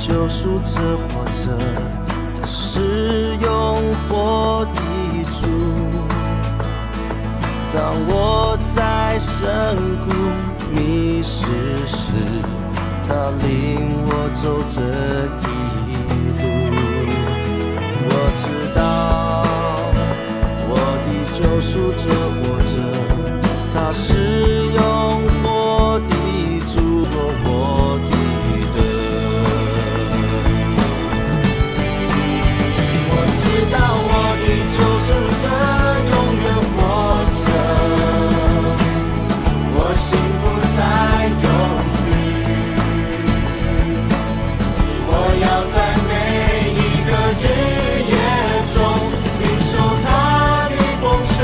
救贖者活著，他是永活的主。當我在深谷迷失時，他領我走這一路。我知道我的救贖者活著，他是永活的主，做我的燈。我知道我的救贖者永遠活著，我心不再憂慮。我要在每一個日夜中領受他的豐盛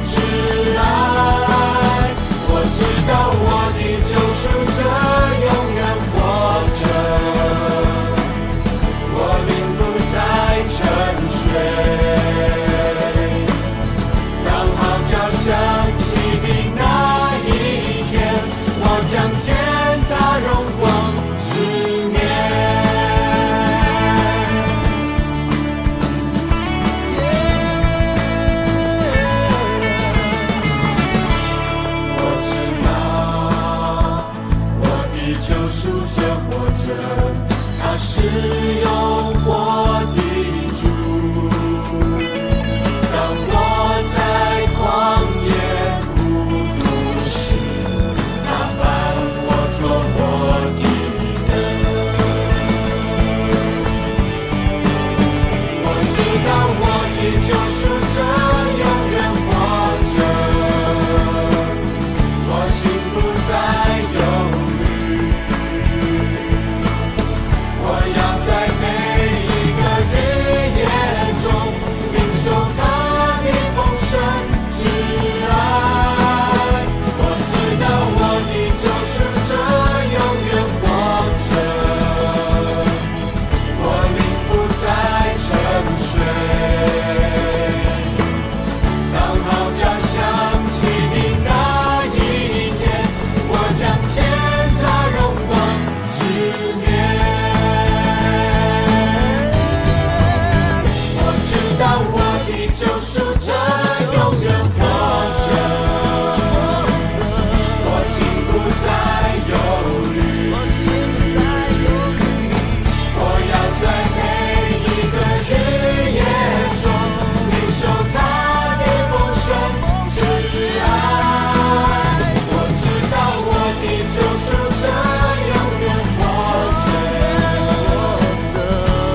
之愛。我知道我的救贖者永遠活著，我靈不再沉睡。當號角響起的那一天，我將見他榮光之面。我知道我的救贖者活著，他是永活的主。當我在曠野孤獨時，他伴我做我的燈。我知道我的救贖者永遠活著，我心不再憂慮。我要在每一個日夜中領受他的豐盛之愛。我知道我的救贖者永遠活著，我靈不再沉睡。當號角響起的那一天，我將見他榮光之面。我知道我的救贖者永遠活著，我心不再憂慮。我要在每一個日夜中領受他的豐盛之愛。我知道我的救贖者永遠活著，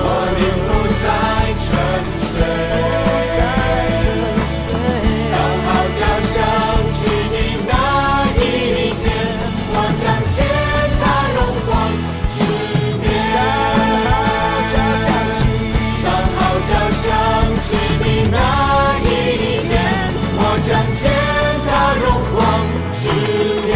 我靈不再沉睡。當號角響起的那一天，我將見他榮光之面。當號角響起的那一天，我將見他榮光之面。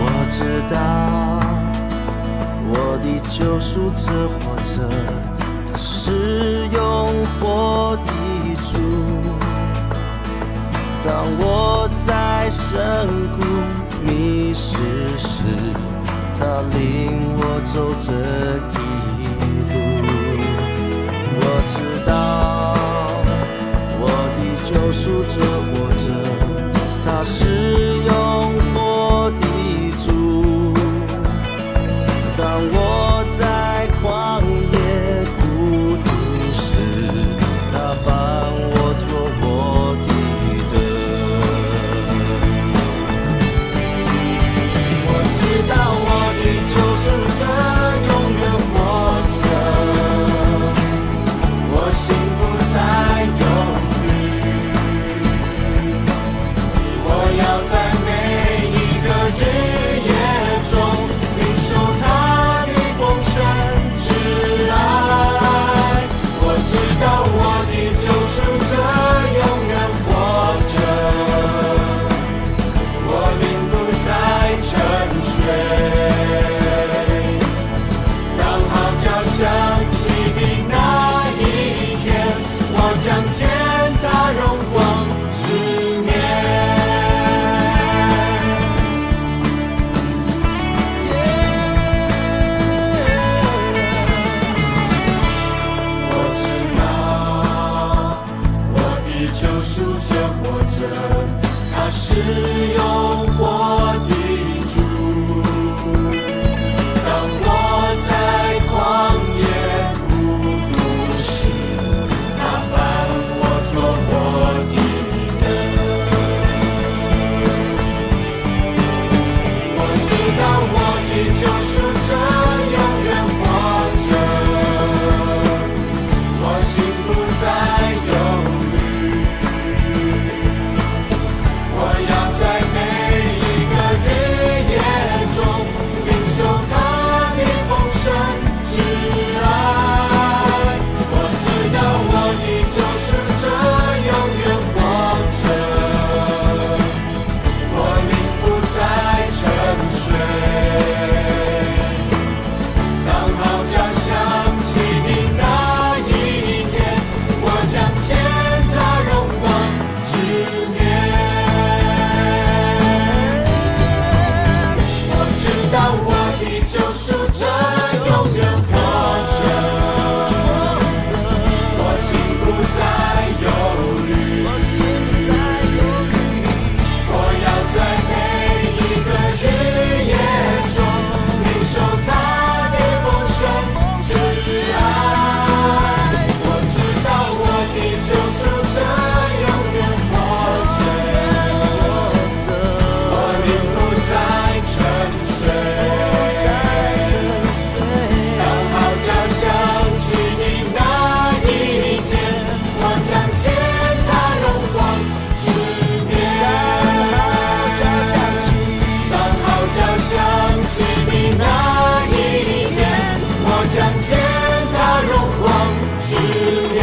我知道我的救贖者活著，他是永活的主。當我在深谷迷失時，他領我走這一路。我知道。永活的主。當我在曠野孤獨時，他伴我做我的燈。我知道我的救贖者永遠活著，我心不再憂慮。我要在每一個日夜中領受他的豐盛之愛。我知道我的救贖者永遠活著，我靈不再沉睡。當號角響起的那一天，我將見他榮光之面。我知道我的救贖者永遠活著，我心不再憂慮。我要在每一個日夜中領受他的豐盛之愛。我知道我的救贖者永遠活著，我靈不再沉睡。當號角響起的那一天，我將見他榮光之面。當號角響起的那一天，我將見他榮光之面。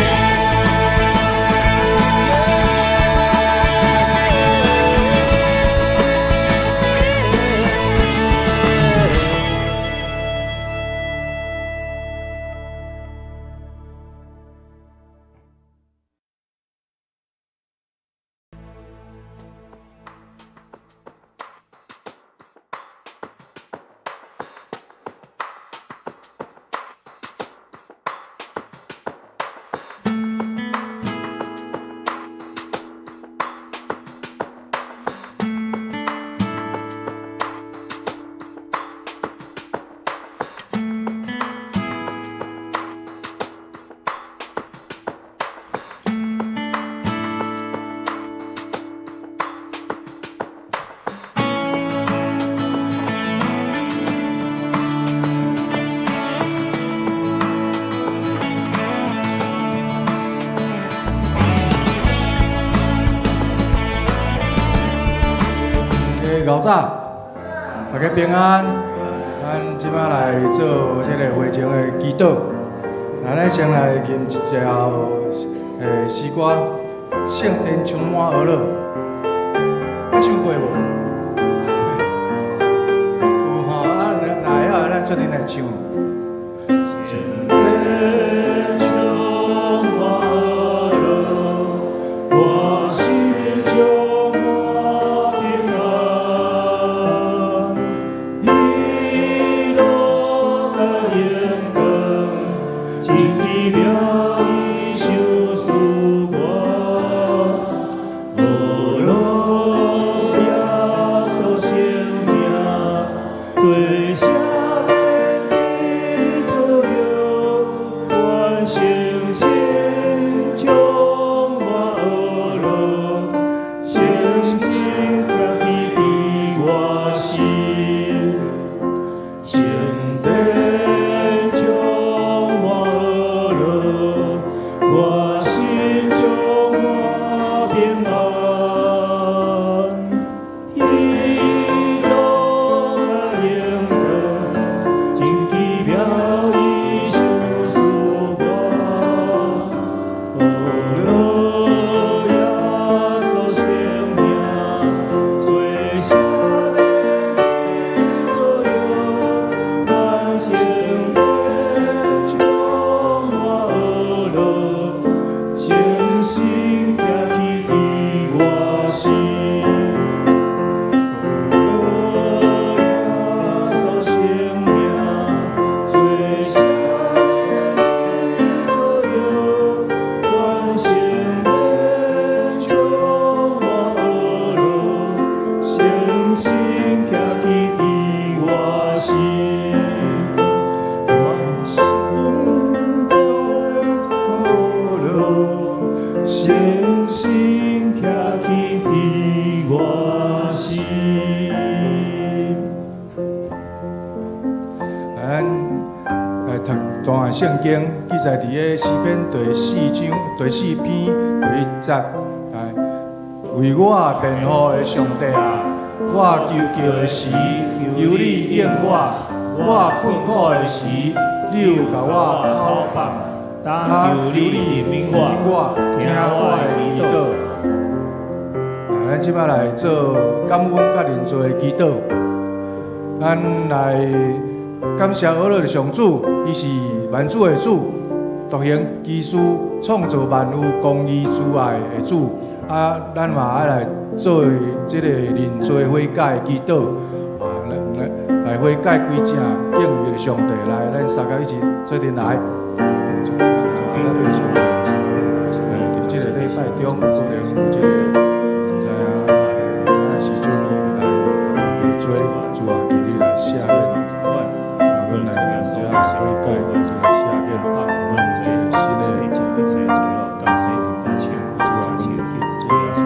𠢕早，大家平安。咱這擺來做這个會前的祈禱。來，咱先來吟一條詩歌，《聖殿充滿喜樂》。捌唱過無？有吼，啊，若會曉，咱做陣來唱。聖殿充滿喜樂，我心充滿平安，喜樂佮榮光，真奇妙伊賞賜我，無論耶穌生命，做聖殿的作用，願聖心充滿喜樂，聖心徛起佇我心，聖殿充滿喜樂，我心充滿平安，喜樂佮榮光，咱來讀段聖經，記載佇个詩篇第四章第四篇第一節。來，為我辯護的上帝啊，我求告的時，求你應我；我困苦的時，你有共我透放。當求你憐憫我，聽我的祈禱。啊，咱這擺來做感恩佮認罪的祈禱。咱來感謝阿樂的上主，伊是萬主的主，獨行奇事，創造萬有公義慈愛的主。啊，咱嘛愛來做這个認罪悔改的祈禱，啊，來悔改歸正，敬畏的上帝。來，咱三个一起做陣來。佇這个禮拜中，可能有這个毋知影，這時陣來認罪，主啊，求你來赦免，啊，阮來這悔改，主來赦免，阮這個新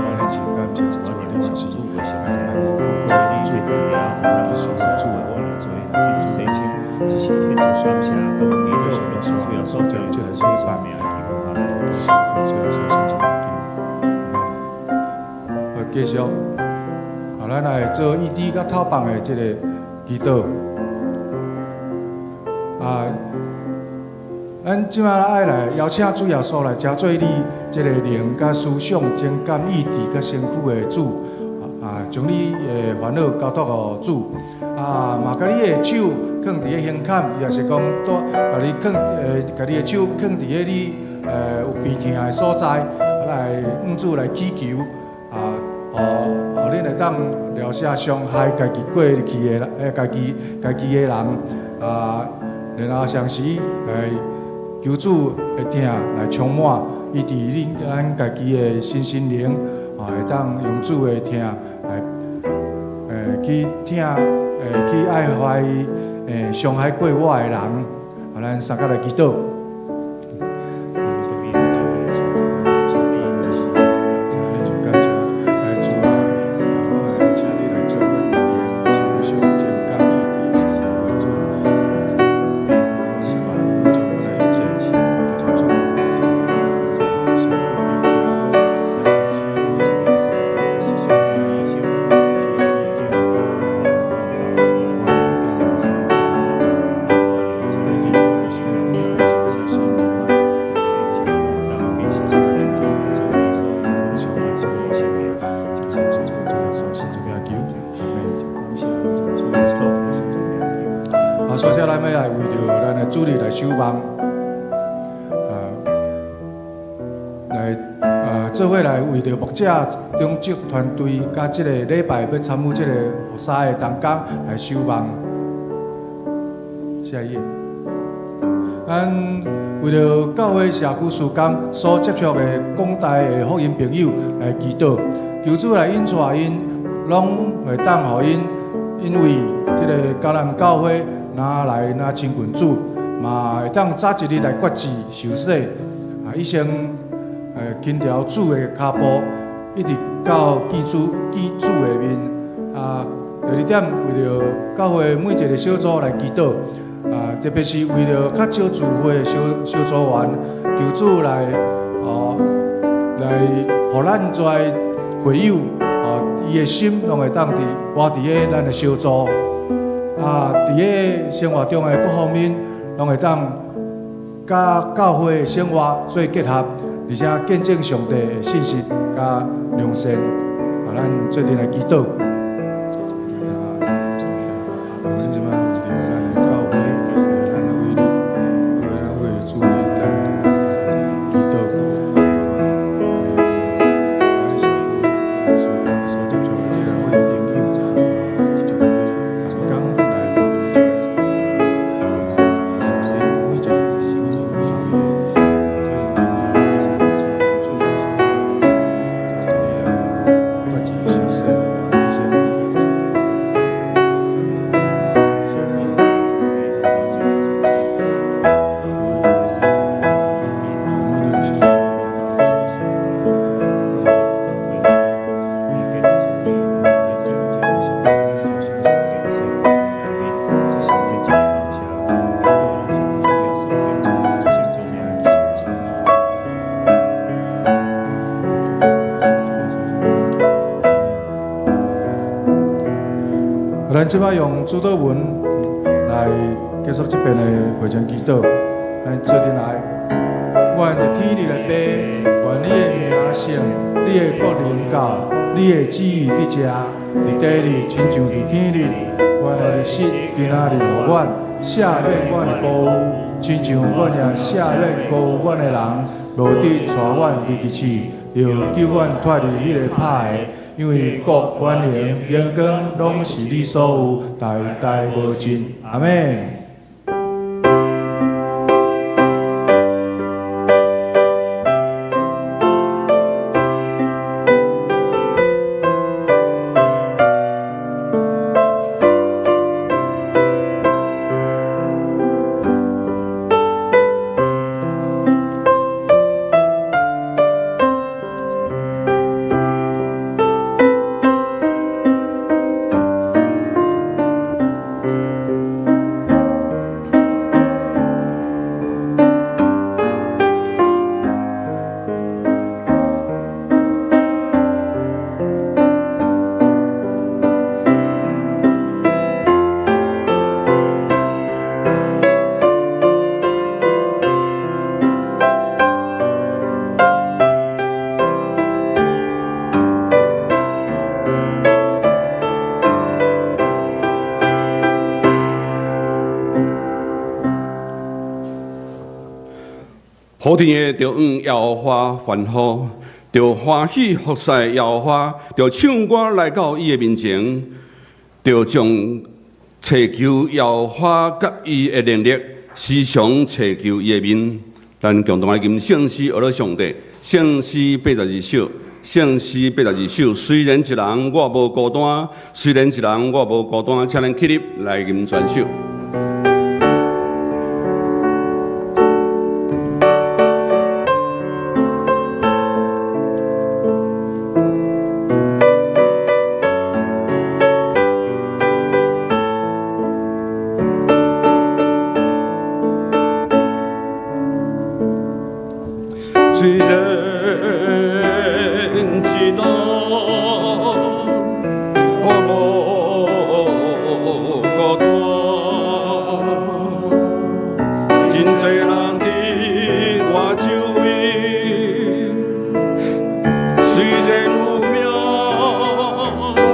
的主啊，感謝主啊，你嘛是主主。只是獻上感謝，佮祈禱，主耶穌這個禮拜，主耶穌聖名求。繼續，啊，咱來做醫治佮透放的這个祈禱。啊，咱這擺愛來邀請主耶穌來成做你這个靈佮思想、情感、意志佮身軀的主，啊，將你的煩惱交託予主，啊，嘛共你的手囥佇个胸坎，抑是講帶，共你囥，共你的手囥佇个你有病疼的所在，來向主來祈求，啊，予恁會當療赦傷害家己過去的，家己的人，啊，然後同時來求主的疼來充滿，醫治恁咱家己的身心靈，啊，會當用主的疼來，去疼，去愛懷傷害過我的人，啊，咱三個來祈禱。主啊，請你來做阮靈思想情感意志的主，將阮的一切交託主。啊，所以咱欲來為著咱的主日來守望，啊，來啊，做伙來為著牧者長執團隊佮這个禮拜欲參與這个服侍的同工來守望。下一頁，咱為著教會社區事工所接觸的廣大的福音朋友來祈禱，求主來引帶𪜶，攏會當予𪜶，因為這个迦南教會若來若親近主，嘛會當早一日來決志受洗，啊，一生緊牢主的跤步，一直到見主的面。啊，第二點，為著教會每一个小組來祈禱，啊，特別是為著較少聚會的小組員，求主來哦，來予咱遮會友哦，伊的心攏會當佇活佇个咱的小組，啊，佇个生活中的各方面，攏會當佮教會的生活做結合，而且見證上帝的信實佮良善，啊，咱做陣來祈禱。阮這擺為著咱的教會，咱為你，為主日咱祈禱。咱社區所接觸的這個會朋友，同工來每一個每一位，咱這擺用主禱文來結束這遍的會前祈禱。咱做陣來，願佇天裡的父，願你的名聖，你的國臨到，你的旨意佇遮，佇地裡親像佇天裡。願的日式今仔日予阮，赦免阮的過誤，親像阮也赦免過誤阮的人，無得帶阮入去試，著救阮脫離彼个歹的。因為國、權榮、榮光，攏是你所有，代代無盡。阿們。普天的著向耶和華歡呼，著歡喜服侍耶和華，著唱歌來到伊的面前，著將尋求耶和華佮伊的能力，時常尋求伊的面。咱共同來吟聖詩，學了上帝。聖詩82首，聖詩82首。雖然一人我無孤單，雖然一人我無孤單，請咱起立來吟全首。雖然一人，我無孤單，真濟人佇我周圍，雖然有名，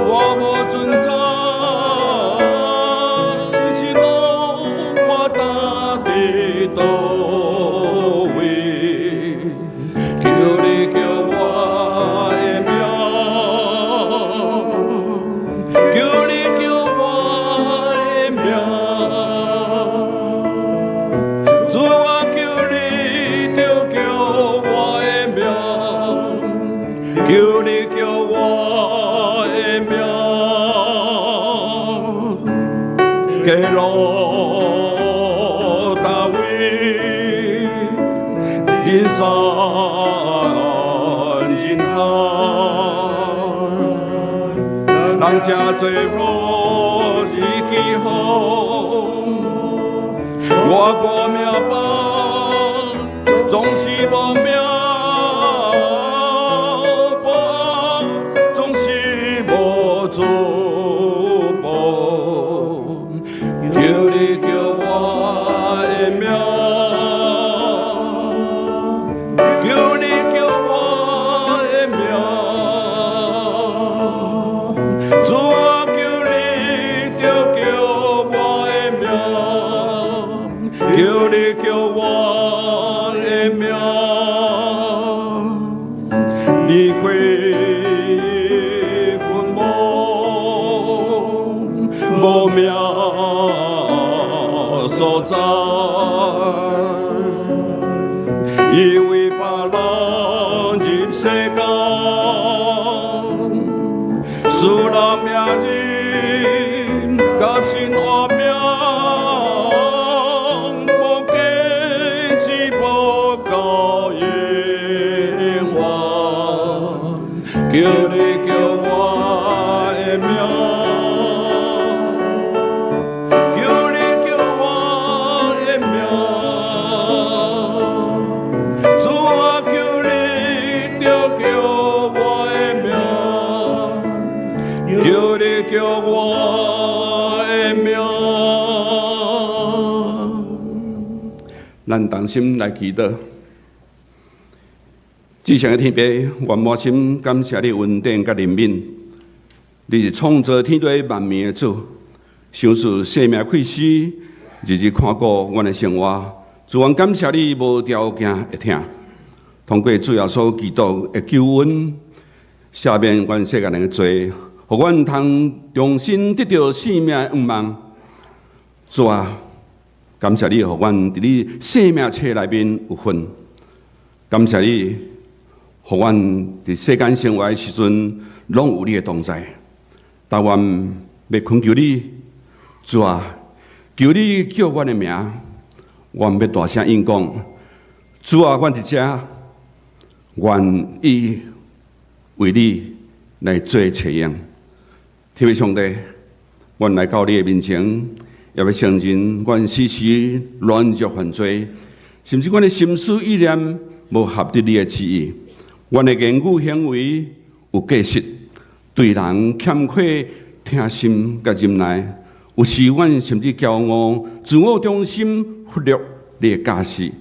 我無存在，是一路我踏佇佗位。求你叫我的名，求你叫我的名，主啊，求你著叫我的名，求你叫我的名，基落大衛，人山人海，人誠濟予你記好，我掛名牌總是無名，總是無主保，求你叫我的名，求你叫我的名，主啊，求你著叫我的名，求你叫我的名，離開墳墓，無名所在，以為別人入世間，使人命運甲生活命，無價值無夠永遠，求你叫我的名，求你叫我的名，主啊，求你著叫咱同心來祈禱。至聖的天父，阮滿心感謝你恩典佮憐憫。你是創造天地萬物的主，賞賜生命氣息，日日看顧阮的生活。主，阮感謝你無條件的疼，通過主耶穌基督的救恩，赦免阮世間人的罪，予阮通重新得著生命的願望。主啊，感謝你，予阮佇你生命冊內面有份。感謝你，予阮佇世間生活的時陣，攏有你的同在。但阮欲懇求你，主啊，求你叫阮的名，阮欲大聲應講，主啊，阮佇遮，願意為你來做冊用。天父上帝，阮來到你的面前，也欲承認阮時時軟弱犯罪，甚至阮的心思意念無合佇你的旨意，阮的言語行為有過失，對人欠缺疼心佮忍耐，有時阮甚至驕傲、自我中心，忽略你的教示。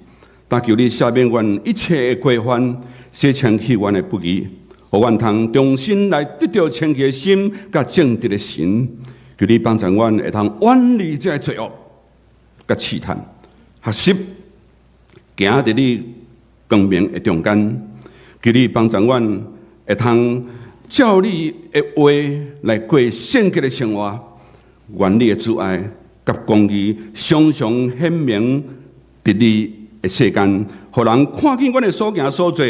但求你赦免阮一切的過犯，洗清去阮的不義，予阮通重新來得著清潔的心佮正直的神。求你幫助阮會通遠離這个罪惡佮試探，學習行佇你光明的中間。求你幫助阮會通照你的話來過聖潔的生活，願你的慈愛佮公義常常顯明佇你的世間，予人看見阮的所行所做，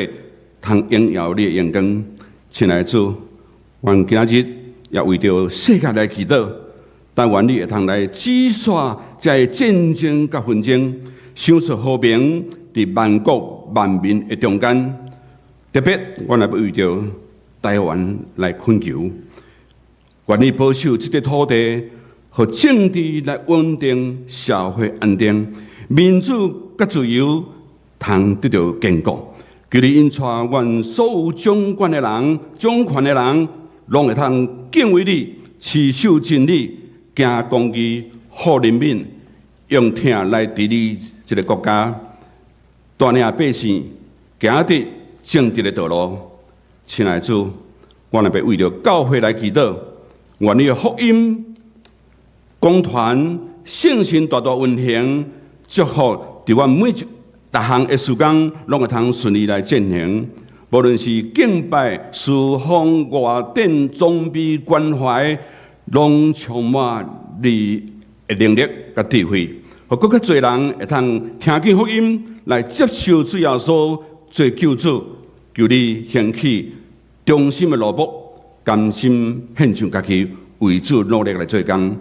通榮耀你的榮光。親愛的主，阮今日也為著世界來祈禱，但願你會通來止煞這个戰爭佮紛爭，賞賜和平佇萬國萬民的中間。特別，阮也欲為著台灣來懇求，願你保守這個土地，予政治來穩定，社會安定，民主佮自由通得著堅固。求你引帶阮所有掌管的人、掌權的人，攏會通敬畏你，持守真理，行公義，好人民，用疼來治理這个國家，帶領百姓行佇正直的道路。親愛的主，阮也欲為著教會來祈禱，願你的福音講壇聖神大大運行，祝福佇阮每一逐項的事工，攏會通順利來進行。無論是敬拜、事奉、外展、裝備、關懷，攏充滿你的能力佮智慧，予閣較濟人會通聽見福音，來接受主耶穌做救主。求你興起忠心的奴僕，甘心獻上家己，為主努力來做工。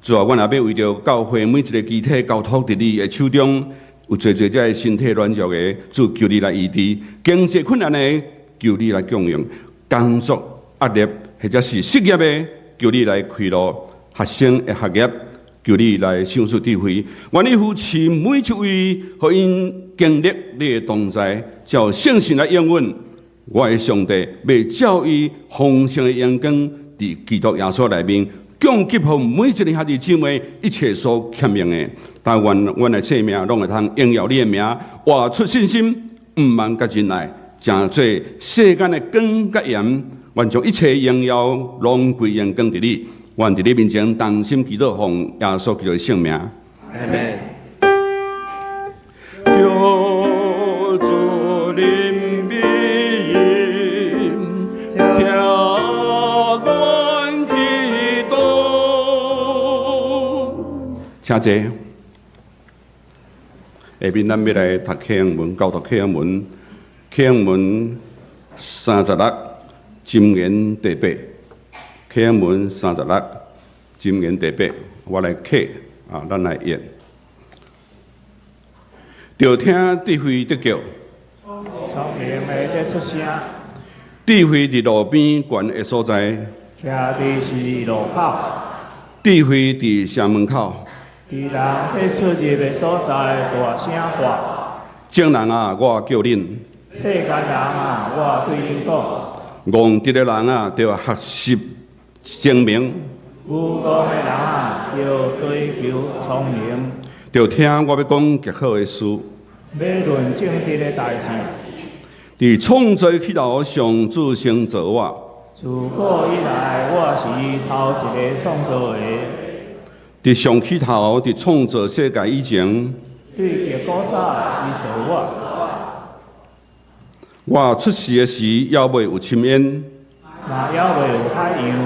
主啊，阮也欲為著教會每一个肢體交託佇你的手中，有濟濟這个身體軟弱的，主求你來醫治；經濟困難的，求你來供應；工作壓力或者是失業的，求你來開路；學生的學業，求你來賞賜智慧。願你扶持每一位，予𪜶經歷你的同在，照聖神來應允。我的上帝欲照伊豐盛的榮光，佇基督耶穌內面，供給予每一个兄弟姊妹一切所欠用的。但願阮的生命攏會通榮耀你的名，活出信心，毋慢佮忍耐，成做世間的光佮鹽。願將一切榮耀攏歸榮光佇你。願佇你面前同心祈禱，奉耶穌基督的聖名。阿門。求主憐憫，聽阮祈禱。請坐。下面咱欲來讀啟英文，交讀啟英文，啟英文36，箴言第八。啟英文36，箴言第八，我來啟啊，咱來讀。著聽智慧得叫，聰明的得出聲，智慧佇路邊懸的所在，徛佇十字路口，智慧佇城門口。佇人得出入的所在，大聲喊。眾人啊，我叫恁；世間人啊，我對恁講。戇直的人啊，著學習精明。愚戇的人啊，著追求聰明。著聽我欲講極好的事。欲論正直的代誌。佇創造起頭，上主先造我。自古以來，我是伊頭一个創造的。佇上起頭，佇創造世界以前，對極古早，伊造我。我出世的時，猶未有深淵。嘛猶未有海洋。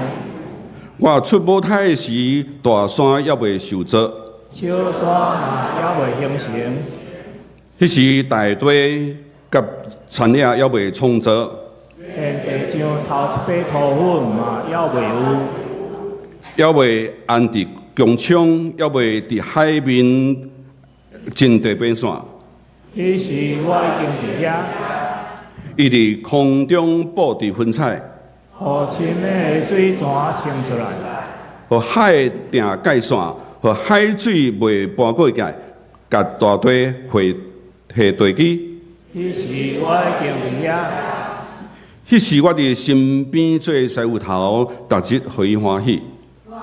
我出母胎的時，大山猶未受造。小山嘛猶未形成。彼時大地佮田野猶未創造。連地上頭一塊塗粉嘛猶未有。猶未安置穹蒼，猶未佇海面劃地平線。彼時我已經佇遐。伊佇空中布置雲彩，予深的水泉衝出來，予海定界線，予海水袂搬過界，共大地劃下地基。彼時我已經佇遐。彼時我佇身邊做師傅頭，逐日予伊歡喜。我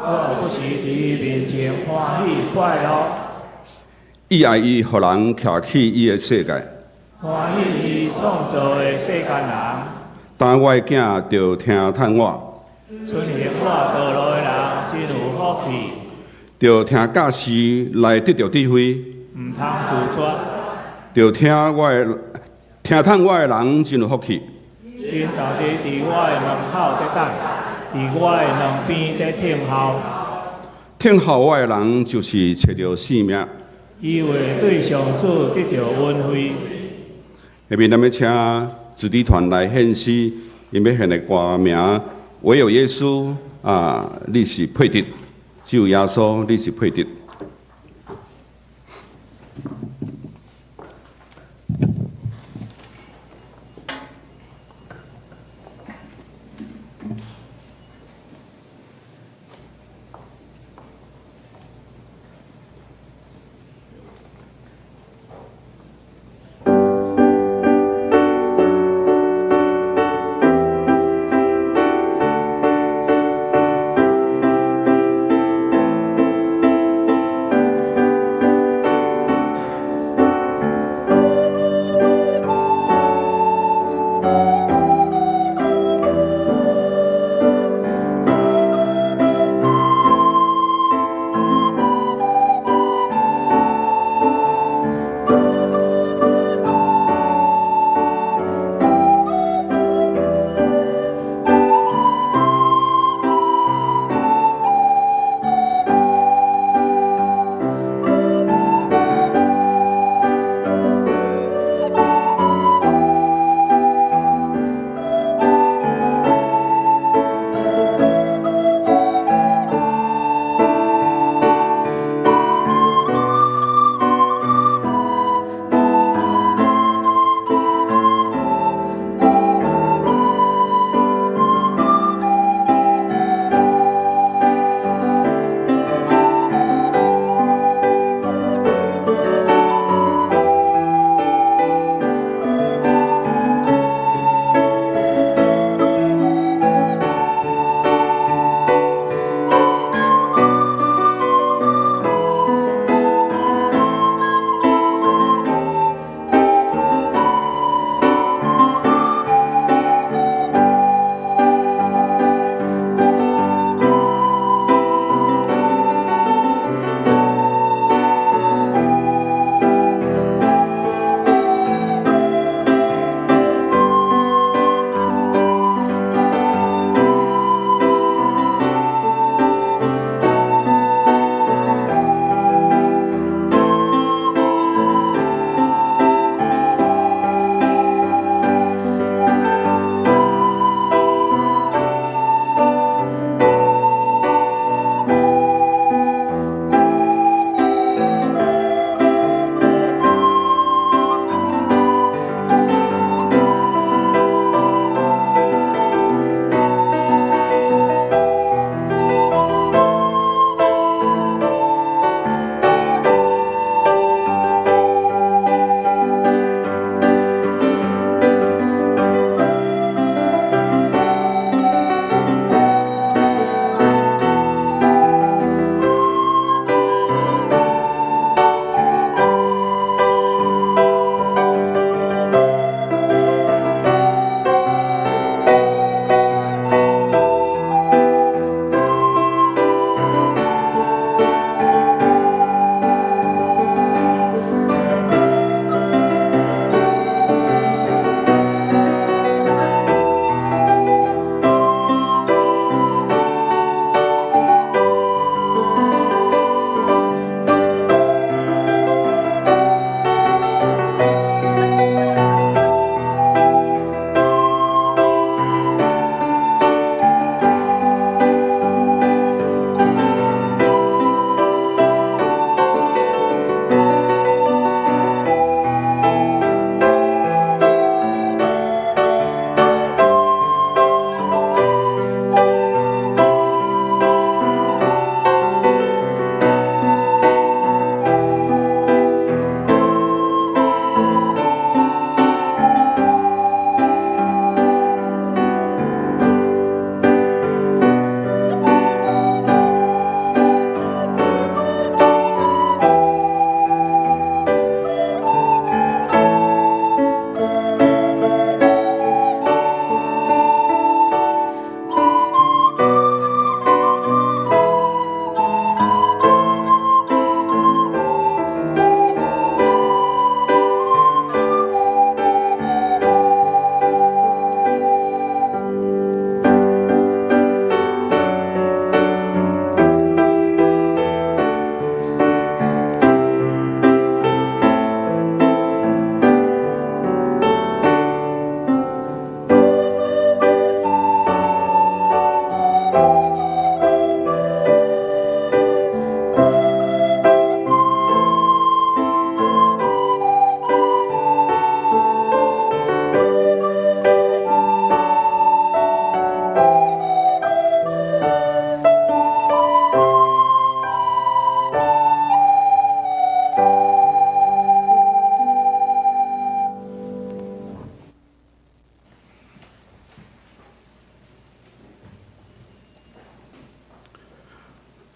猶時佇伊面前歡喜快樂。伊愛伊予人徛起伊的世界。歡喜伊創造的世間人。當我的囝著聽嘆我。遵行我道路的人真有福氣。著聽教示來得著智慧。毋通拒絕。著聽我的聽嘆我的人真有福氣。𪜶逐日佇我的門口佇等，佇我的門邊佇聽候。聽候我的人就是揣著性命。伊會對上主得著恩惠。下面咱欲請子弟團來獻詩，𪜶欲獻的歌名《唯有耶穌》啊，你是配得，只有耶穌，你是配得。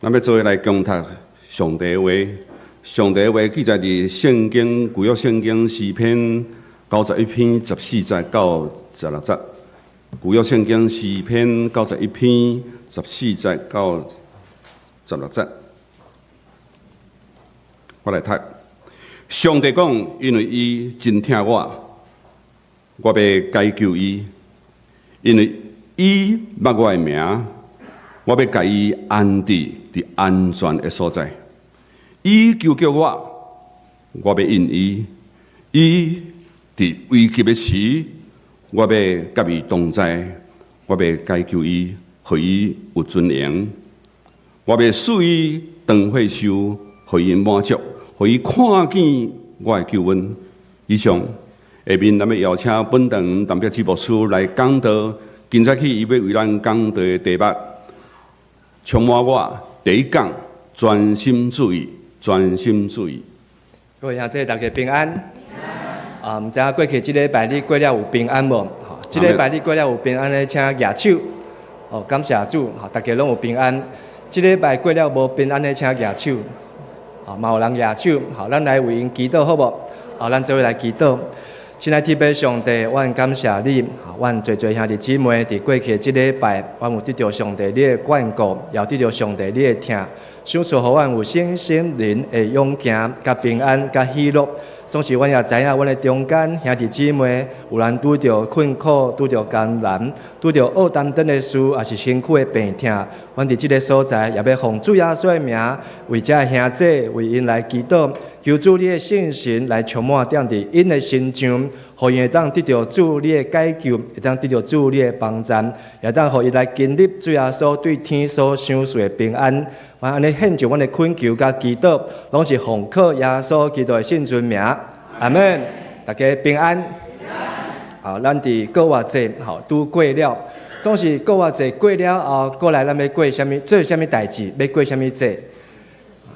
咱欲做伙來恭讀上帝話，上帝話記載佇聖經舊約聖經詩篇91篇14節到16節。舊約聖經詩篇九十一篇十四節到十六節，我來讀。上帝講，因為伊真疼我，我欲解救伊；因為伊捌我的名，我欲共伊安置佇安全的所在。伊求叫我，我欲應伊；伊佇危急的時，我欲佮伊同在，我欲解救伊，予伊有尊榮。我欲賜伊長歲壽，予伊滿足，予伊看見我的救恩。以上，下面咱欲邀請本堂陳碧芝牧師來講道。今早起伊欲為咱講道的題目，充滿我第一講，專心注意，專心注意。各位兄弟，大家平安。啊，毋知影過去這禮拜你過了有平安無？這禮拜你過了有平安的，請舉手。哦，感謝主，大家攏有平安。這禮拜過了無平安的，請舉手。哦，嘛有人舉手。好，咱來為𪜶祈禱好無？好，咱做伙來祈禱。親愛天父上帝，阮感謝你，阮濟濟兄弟姊妹佇過去的這禮拜，阮有得著上帝你的眷顧，也有得著上帝你的疼，賞賜予阮有聖心靈的勇健、佮平安、佮喜樂。總是阮也知影，阮的中間兄弟姊妹有人拄著困苦、拄著艱難、拄著烏擔當的事，抑是身軀的病痛。阮佇這个所在，也欲奉主耶穌的名，為這兄弟為𪜶來祈禱，求主你的聖神來充滿踮佇𪜶的身上，予𪜶會當得著主你的解救，會當得著主你的幫助，也當予伊來經歷主耶穌對天所賞賜的平安。阮按呢獻上阮的懇求佮祈禱，攏是奉靠耶穌基督的聖尊名，阿門。大家平安。好，咱佇復活節吼拄過了，總是復活節過了後，過來咱欲過啥物？做啥物代誌？欲過啥物節？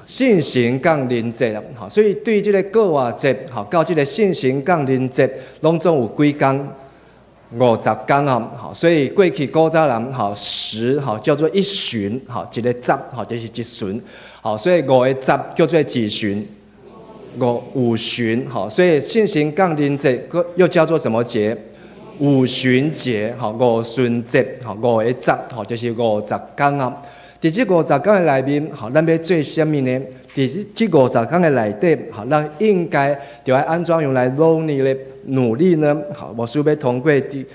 聖神降臨節啦，吼，所以對這个復活節，吼到這个聖神降臨節，攏總有幾工？50工吼，好，所以過去古早人吼十吼叫做一旬，吼一个十吼就是一旬，好，所以五个十叫做幾旬？五旬，好，所以聖神降臨節又叫做什麼節？五旬節，吼，五旬節，吼，五個十，吼，就是五十工啊。佇這五十工的內面，吼，咱欲做啥物呢？佇這五十工的內底，吼，咱應該著愛按怎樣來努力咧？努力呢？好，牧師欲通過佇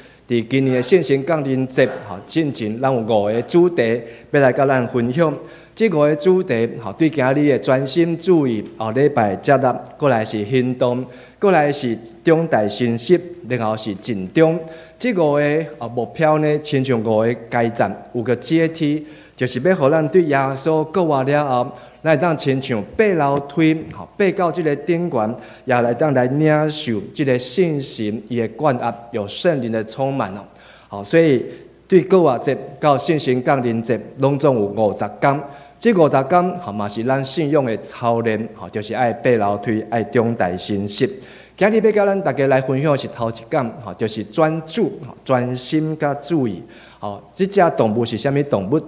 今年的聖神降臨節，吼，進前咱有五個主題欲來佮咱分享。這五個主題，吼，對今日的專心注意，後禮拜接納，過來是行動，過來是長大成熟，然後是盡忠。這五個啊目標呢，親像五個階層，五個階梯，就是欲予咱對耶穌復活了後，咱會當親像爬樓梯，吼，爬到這个頂懸，也來當來領受這个聖神伊的灌壓，有聖靈的充滿哦。好，所以對復活節到聖神降臨節，攏總有五十工。這五十工，吼嘛是咱信仰的操練，吼，就是愛爬樓梯，愛長大成熟。今日欲佮咱大家來分享的是頭一講，吼，就是專注、專心佮注意。吼，這隻動物是啥物動物？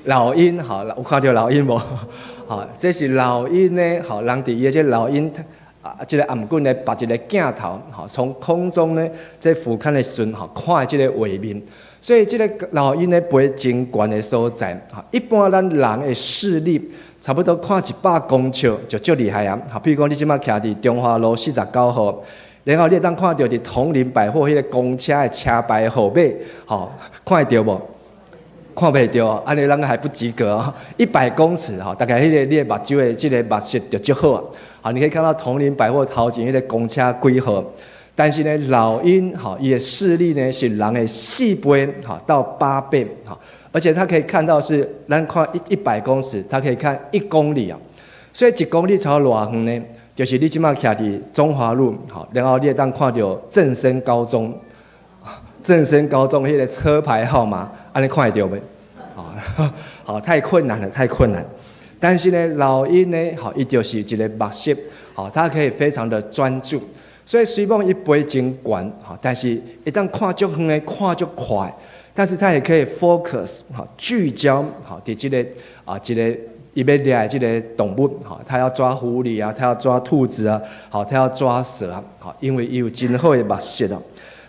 老鷹，吼，有看著老鷹無？吼，這是老鷹呢，吼，人佇伊的這老鷹啊，這个頷頸呢，拔一个鏡頭，吼，從空中呢，這俯瞰的時陣，吼，看這个畫面。所以這个老鷹呢，飛真懸的所在，吼，一般咱人的視力差不多看100公尺就足厲害啊！吼，比如講你這擺徛佇中華路49號，然後你會當看著佇統林百貨彼个公車的車牌號碼，吼，看會著無？看袂著，按呢咱還不及格哦。100公尺吼，大概彼个你的目睭的這个目視就足好啊。好，你可以看到統林百貨頭前彼个公車幾號。但是呢，老鷹吼，伊的視力呢是人的4倍吼到8倍吼，而且它可以看到是咱看100公尺，它可以看1公里啊。所以1公里差偌遠呢？就是你這擺徛佇中華路吼，然後你會當看著正聲高中，正聲高中彼个車牌號碼，按呢看會著袂？好，太困難了，太困難。但是呢，老鷹呢，吼，伊就是一个目視，吼，它可以非常的專注。所以雖罔伊飛真懸，吼，但是會當看足遠的，看足快。但是他也可以 focus，吼，聚焦，吼，佇這个啊，這个伊欲掠的這个動物，吼，他要抓狐狸啊，他要抓兔子啊，吼，他要抓蛇啊，吼，因為伊有真好的目色哦。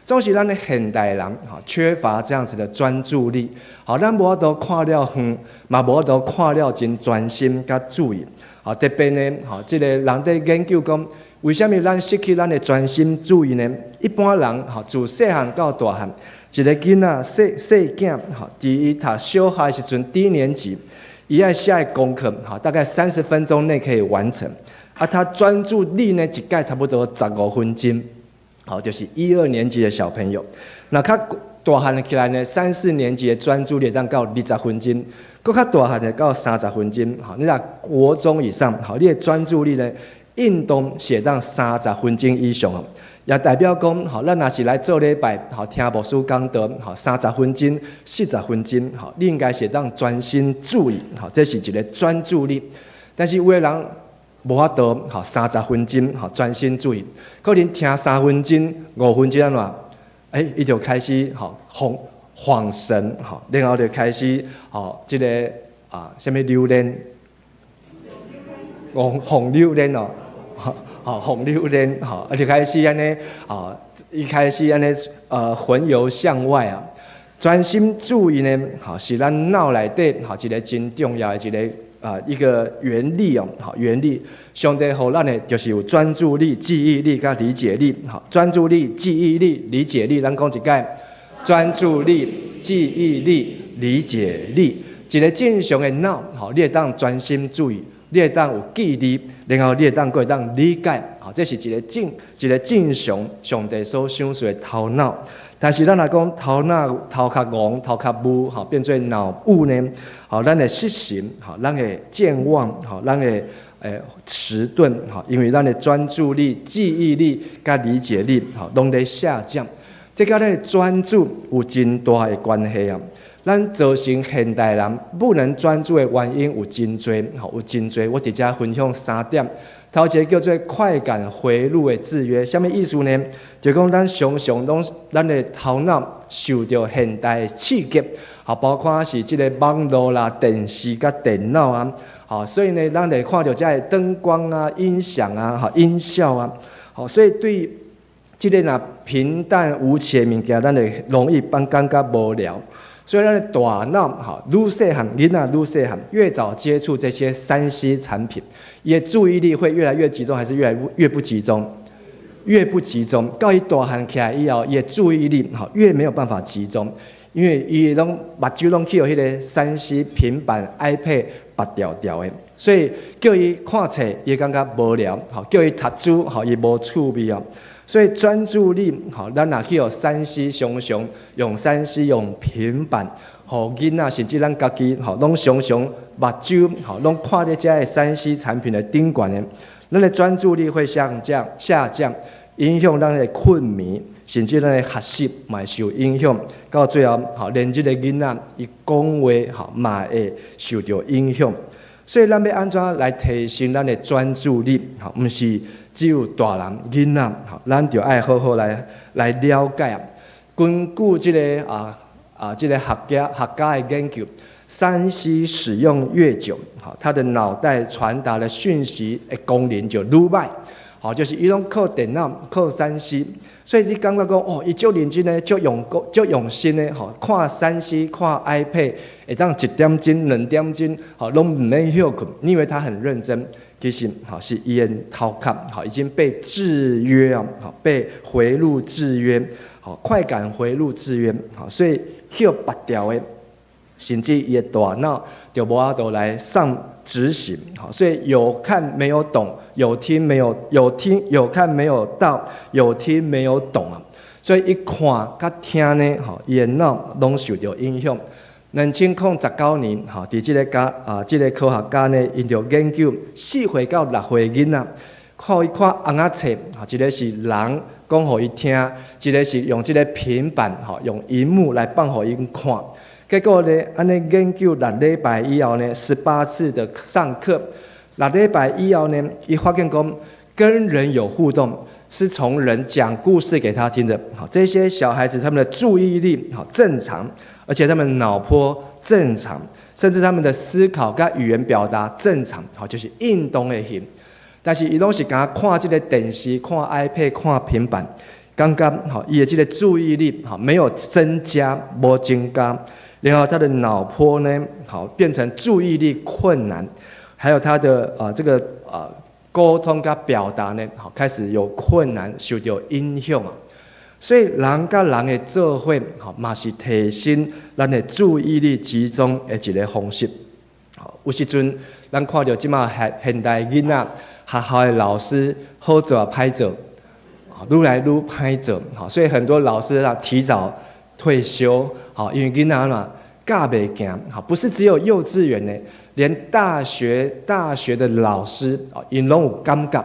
總是咱的現代人，吼，缺乏這樣子的專注力，吼，咱無法度看了遠，嘛無法度看了真專心佮注意，吼，特別呢，吼，這个人佇研究講，為啥物咱失去咱的專心注意呢？一般人，吼，自細漢到大漢，一个囡仔細細囝，吼，佇伊讀小學的時陣，低年級，伊愛寫的功課，吼，大概30分鐘內可以完成，啊，他專注力呢，一擺差不多15分鐘。好，就是一二年級的小朋友，那較大漢起來呢，三四年級的專注力會當到20分鐘，閣較大漢的到30分鐘。好，你若國中以上，好，你的專注力呢，應當是會當三十分鐘以上哦。也代表講，好，咱若是來做禮拜，好，聽牧師講道，好，30分鐘、40分鐘，好，你應該是會當專心注意，好，這是一个專注力。但是有的人無法度，吼，三十分鐘，吼，專心注意，可能聽3分鐘、5分鐘按怎？欸，伊就開始吼，晃晃神，吼，然後就開始吼，這个啊，啥物榴蓮，紅紅榴蓮哦，吼，紅榴蓮，吼，啊就開始按呢，啊，伊開始按呢，魂遊象外啊，專心注意呢，吼，是咱腦內底吼一个真重要的一个啊，一個原理哦，好，原理，上帝予咱的就是有專注力、記憶力佮理解力，好，專注力、記憶力、理解力，咱講一擺，專注力、記憶力、理解力，一个正常的腦，好，你會當專心注意，你會當有記憶力，然後你會當閣會當理解，好，這是一個正常上帝所賞賜的頭腦。但是咱若講頭腦頭殼戇、頭殼霧，吼，變做腦霧呢？吼，咱會失神，吼，咱會健忘，吼，咱會遲鈍，吼，因為咱的專注力、記憶力佮理解力，吼，攏咧下降。這佮咱的專注有真大的關係啊！咱造成現代人不能專注的原因有真濟，吼，有真濟。我佇遮分享三點。頭一個叫做快感回路的制約，啥物意思呢？就講咱常常攏咱的頭腦受著現代的刺激，吼，包括是這个網路啦、電視佮電腦啊，吼，所以呢，咱會看著這个燈光啊、音響啊、吼、音效啊，吼，所以對這个若平淡無奇的物件，咱會容易變感覺無聊。所以咱的大腦，吼，愈細漢，囡仔愈細漢，越早接觸這些3C 產品，伊的注意力會越來越集中，還是越來越不集中？越不集中，到伊大漢起來以後，伊的注意力吼越沒有辦法集中，因為伊攏目睭攏去予彼个3C 平板、iPad 縛牢牢的，所以叫伊看冊，伊會感覺無聊；吼，叫伊讀書，吼，伊無趣味哦。所以專注力，吼，咱若去予3C 常常用3C 用平板，予囡仔甚至咱家己，吼，攏常常目睭，吼，攏看咧遮个3C 產品的頂懸的，咱的專注力會下降，下降，影響咱的睏眠，甚至咱的學習嘛會受影響。到最後，吼，連這个囡仔伊講話，吼，嘛會受著影響。所以咱欲按怎來提升咱的專注力？吼，毋是只有大人囡仔，吼，咱就愛好好來了解啊。根據這个這个學家的研究，3C 使用越久，吼，他的腦袋傳達的訊息的功能就愈䆀，吼，就是伊攏靠電腦、靠3C，所以你感覺講哦，伊足認真的，足用功、足用心的，吼，看3C、看 iPad，會當一點鐘、2點鐘，吼，攏毋免歇睏。你以為他很認真，其實吼是伊的頭殼，吼已經被制約啊，吼被回路制約，吼快感回路制約，吼所以去予縛牢的，甚至伊的大腦就無法度來上執行，吼，所以有看沒有懂，有聽沒有有聽有看沒有到，有聽沒有懂啊，所以伊看佮聽呢，吼，伊的腦攏受著影響。2019年，吼，佇這个家啊，這个科學家呢，𪜶就研究4歲到6歲囡仔，看伊看尪仔冊，吼，一个是人講予伊聽，一个是用這个平板，吼，用螢幕來放予𪜶看。結果呢，按呢研究6禮拜以後呢，18次的上課，六禮拜以後呢，伊發現講跟人有互動，是從人講故事給他聽的。好，這些小孩子他們的注意力好正常，而且他們腦波正常，甚至他們的思考佮語言表達正常，好，就是運動的型。但是伊攏是敢看這个電視、看 iPad、看平板，感覺吼，伊的這个注意力吼沒有增加，無增加，然後他的腦波呢，好變成注意力困難，還有他的這个溝通佮表達呢，好開始有困難，受到影響啊。所以人佮人的做伙，吼嘛是提升咱的注意力集中的一个方式。有時陣咱看著這馬現代囡仔，學校的老師好做歹做，愈來愈歹做，所以很多老師啊提早退休，好，因為囡仔嘛教袂行，不是只有幼稚園呢，連大學的老師啊，𪜶攏有感覺，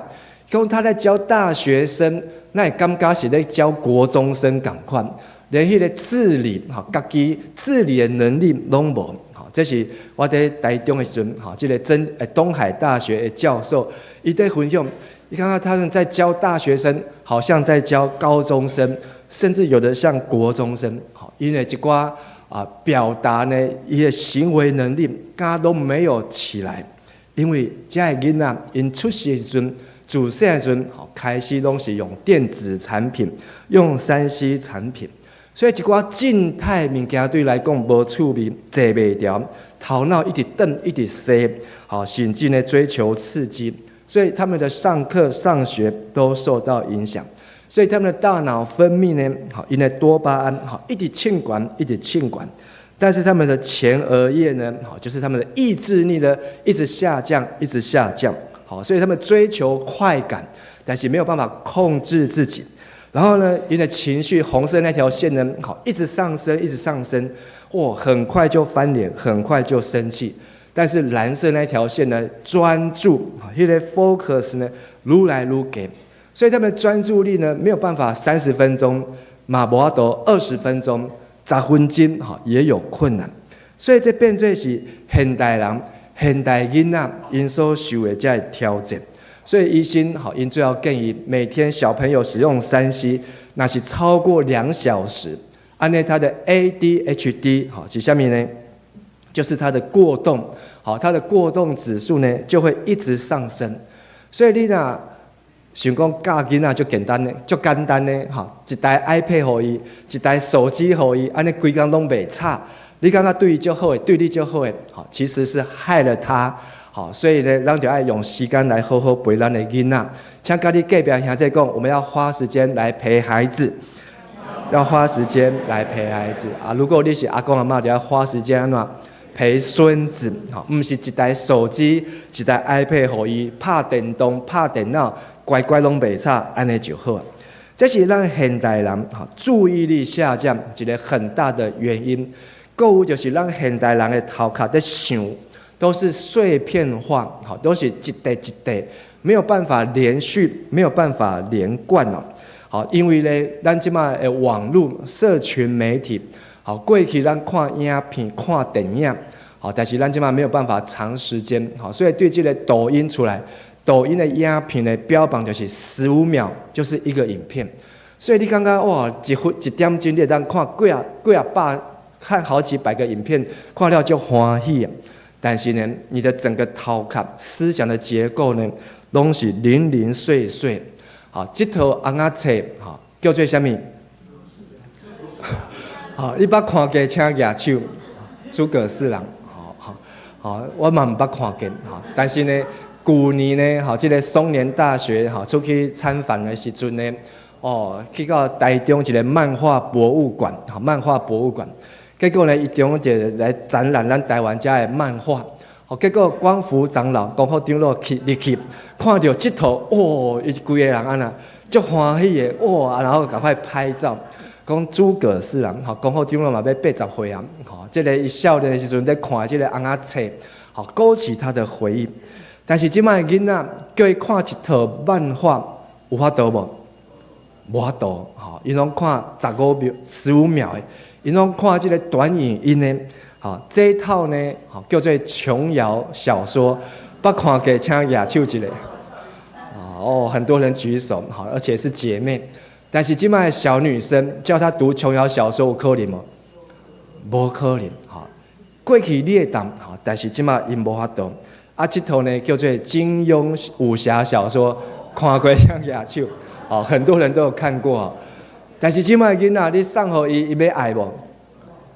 講他在教大學生，那會感覺是咧教國中生仝款，連彼个自理，吼，家己自理的能力攏無，吼，這是我佇台中的時陣，吼，這个真東海大學的教授，伊佇分享，你看看他們在教大學生，好像在教高中生，甚至有的像國中生，吼，因為一寡啊表達呢，伊的行為能力，敢攏沒有起來，因為這个囡仔𪜶出世的時陣，自細的時陣，吼，開始攏是用電子產品，用3C 產品，所以一寡靜態物件對來講無趣味，坐袂牢，頭腦一直轉，一直踅，好，甚至呢追求刺激，所以他們的上課上學都受到影響，所以他們的大腦分泌呢，好，𪜶的多巴胺，好，一直衝懸，一直衝懸，但是他們的前額葉呢，好，就是他們的意志力呢，一直下降，一直下降。好，所以他們追求快感，但是沒有辦法控制自己。然後呢，𪜶的情緒紅色那條線呢，好，一直上升，一直上升，哇，很快就翻臉，很快就生氣。但是藍色那條線呢，專注，彼个 focus 呢，愈來愈低，所以他們專注力呢，沒有辦法30分鐘，嘛無法度20分鐘，10分鐘，哈，也有困難。所以這變做是現代人、現代囡仔𪜶所受的這个挑戰。所以醫生吼，𪜶最後建議每天小朋友使用3C，若是超過2小時，按呢他的 ADHD 吼是啥物呢？就是他的過動，好，他的過動指數呢就會一直上升。所以你若想講教囡仔足簡單呢，足簡單呢，吼，一台 iPad 予伊，一台手機予伊，按呢規工攏袂吵，你感覺對伊足好的，對你足好的，吼，其實是害了他。好，所以呢，咱就愛用時間來好好陪咱的囡仔。請佮你隔壁兄弟講，我們要花時間來陪孩子，要花時間來陪孩子啊！如果你是阿公阿嬤，就要花時間按怎陪孫子。吼，毋是一台手機、一台 iPad 予伊拍電動、拍電腦，乖乖攏袂吵，按呢就好。這是咱現代人吼注意力下降一个很大的原因。閣有就是咱現代人的頭殼咧想，都是碎片化，好，都是一塊一塊，沒有辦法連續，沒有辦法連貫哦。好，因為咧，咱這馬的網路社群媒體，好，過去咱看影片、看電影，好，但是咱這馬沒有辦法長時間，好，所以對這个抖音出來，抖音的影片的標榜就是15秒就是一個影片，所以你感覺哇，一分一點鐘你會當看幾仔幾仔百，看好幾百個影片，看了就歡喜。但是呢，你的整個頭殼思想的結構呢，攏是零零碎碎。好，這套尪仔冊，吼，叫做啥物？好，你捌看過請舉手，諸葛四郎。好好好，我嘛毋捌看過，吼，但是呢，舊年呢，吼，這个松年大學吼出去參訪的時陣呢，哦，去到台中一个漫畫博物館，吼，漫畫博物館。結果呢，伊中一个來展覽咱台灣遮的漫畫，哦，結果光福長老、光福長老去入去，看著這套，哇，伊規个人按呢，足歡喜的，哇，然後趕快拍照，講諸葛四郎，吼，光福長老嘛欲80歲啊，吼，這个伊少年的時陣咧看這个尪仔冊，吼，勾起他的回憶。但是這擺囡仔叫伊看一套漫畫，有法度無？無法度，吼，𪜶攏看15秒、15秒的。𪜶攏看這个短影音呢，吼，這套呢，吼叫做瓊瑤小說，捌看過請舉手一下。哦，很多人舉手，好，而且是姐妹。但是這擺小女生叫她讀瓊瑤小說，有可能無？無可能，吼。過去你會當，吼，但是這馬𪜶無法度。啊，這套呢叫做金庸武俠小說，看過請舉手，哦，很多人都有看過。但是這馬囡仔，你送予伊，伊欲愛無？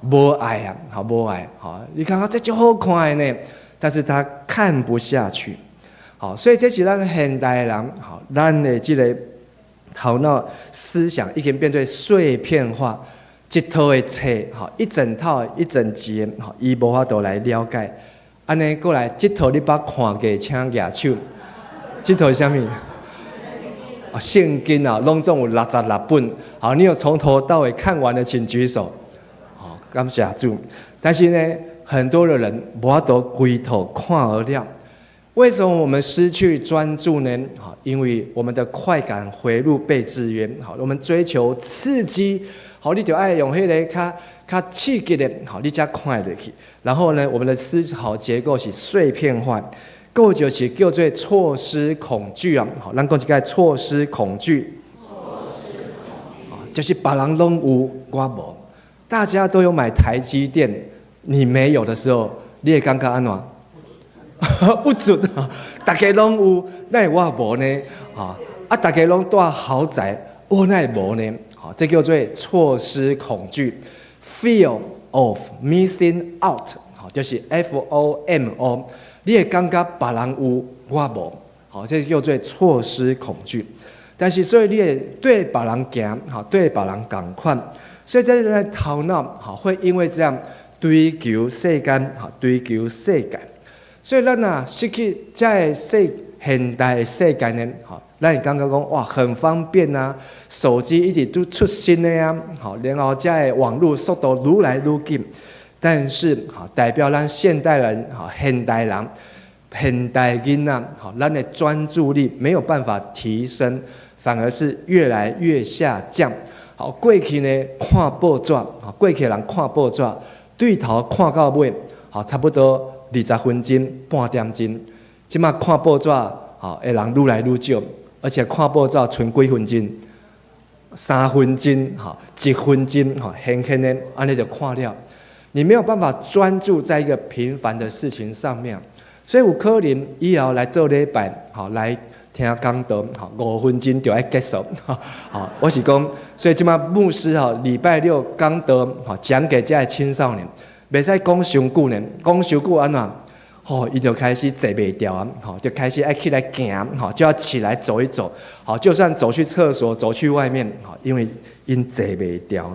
無愛啊，好無愛，好，你感覺這足好看的呢，但是他看不下去。好，所以這是咱現代人，好，咱的這个頭腦思想已經變做碎片化，一套的冊，吼，一整套一整節，吼，伊無法度來了解。按呢過來，這套你捌看過，請舉手。這套是啥物？啊，聖經啊，攏總有66本。好，你有從頭到尾看完的，請舉手。好，感謝主。但是呢，很多的人無法度規套看予了。為什麼我們失去專注呢？好，因為我們的快感回路被制約。好，我們追求刺激。好，你就愛用彼个較較刺激的，好，你才看落去。然後呢，我們的思考結構是碎片化，閣就是叫做錯失恐懼啊。好，咱講一擺錯失恐懼。就是別人攏有，我無。大家都有買台積電，你沒有的時候，你會感覺按怎？不准啊！大家攏有，哪會我無呢？啊，大家攏住豪宅，我哪會無呢？好，這叫做錯失恐懼，fear of missing out，好，就是 FOMO，你會感覺別人有，我無，好，這叫做錯失恐懼。但是所以你會綴別人行，好，綴別人仝款，所以這個頭腦，好，會因為這樣追求世間，好，追求世界。所以咱若失去這个世現代的世界呢，吼，咱會感覺講哇，很方便啊，手機一直都出新的啊，好，然後這个網路速度愈來愈緊，但是吼，代表咱現代人，吼，現代人、現代囡仔，吼，咱的專注力沒有辦法提升，反而是越來越下降。好，過去呢看報紙，吼，過去人看報紙，對頭看到尾，好，差不多20分鐘、半點鐘。這馬看報紙，吼，的人愈來愈少，而且看報紙賰幾分鐘，3分鐘，吼，1分鐘，吼，輕輕的，按呢就看了。你沒有辦法專注在一個平凡的事情上面，所以有可能以後來做禮拜，吼，來聽講道，吼，5分鐘就愛結束，吼，我是講，所以這馬牧師吼，禮拜六講道，吼，講給這个青少年，袂使講傷久呢，講傷久按怎？吼，伊就開始坐袂牢啊，吼，就開始愛起來行，吼，就要起來走一走，好，就算走去廁所，走去外面，吼，因為𪜶坐袂牢。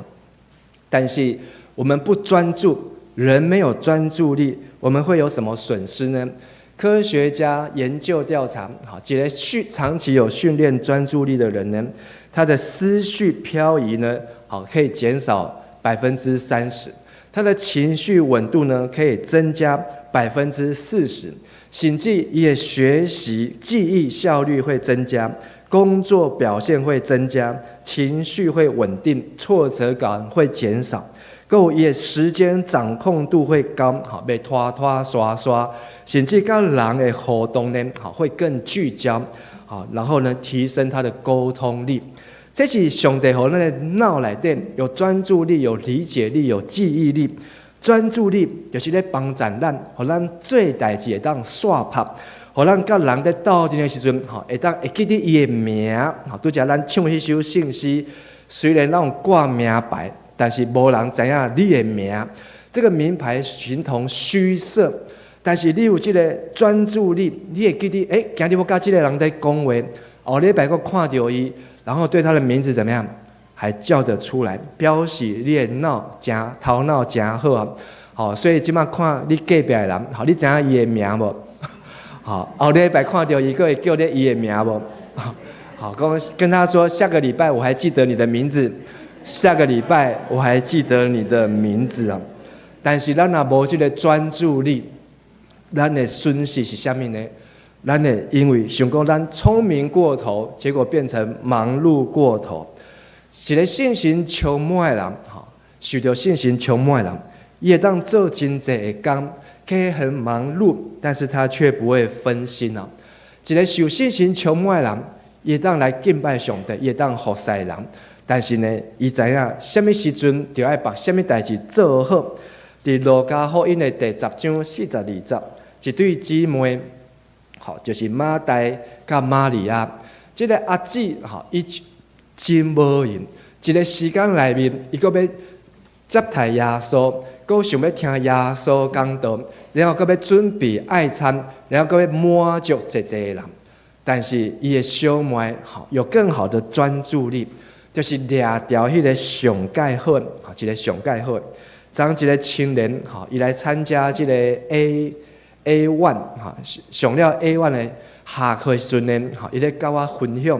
但是我們不專注，人沒有專注力，我們會有什麼損失呢？科學家研究調查，好，一個訓長期有訓練專注力的人呢，他的思緒漂移呢，好，可以減少30%，他的情緒穩度呢，可以增加40%，甚至伊的學習記憶效率會增加，工作表現會增加，情緒會穩定，挫折感會減少。閣有伊的時間掌控度會高，好，袂拖拖刷刷，甚至佮人的互動呢，好，會更聚焦，好，然後呢，提升他的溝通力。這是上帝予咱的腦內底有專注力、有理解力、有記憶力。專注力就是咧幫助咱，予咱做代誌會當煞拍，予咱佮人咧鬥陣的時陣，吼，會當會記得伊的名，吼，拄才咱唱彼首聖詩，雖然咱有掛名牌，但是無人知影你的名。這個名牌形同虛設，但是你有這个專注力，你會記得，欸，今日我佮這个人咧講話，後禮拜閣看著伊，然後對他的名字怎麼樣，還叫得出來，表示你的腦誠頭腦誠好啊。好，所以這馬看你隔壁的人，好，你知影伊的名無？好，後禮拜看著伊，閣會叫你伊的名無？好，講跟他說，下個禮拜我還記得你的名字，下個禮拜我還記得你的名字啊。但是咱若無這个專注力，咱的損失是啥物呢？咱會因為想講咱聰明過頭，結果變成忙碌過頭。一个信心充滿的人，吼，受著信心充滿的人，伊會當做真濟的工，可以很忙碌，但是他卻不會分心啊。一个受信心充滿的人，伊會當來敬拜上帝，伊會當服侍人。但是呢，伊知影啥物時陣就愛把啥物代誌做好。佇路加福音的第10章42節，一對姊妹，吼，就是馬大佮瑪利亞。這个阿姊，吼，伊真無閒，一个時間內面，伊閣欲接待耶穌，閣想欲聽耶穌講道，然後閣欲準備愛餐，然後閣欲滿足濟濟人。但是伊的小妹，吼，有更好的專注力，就是掠著彼个上蓋好，吼，一个上蓋好。昨一个青年，吼，伊來參加這个 A1，吼，上了 A1 的下課時陣呢，吼，伊咧佮我分享，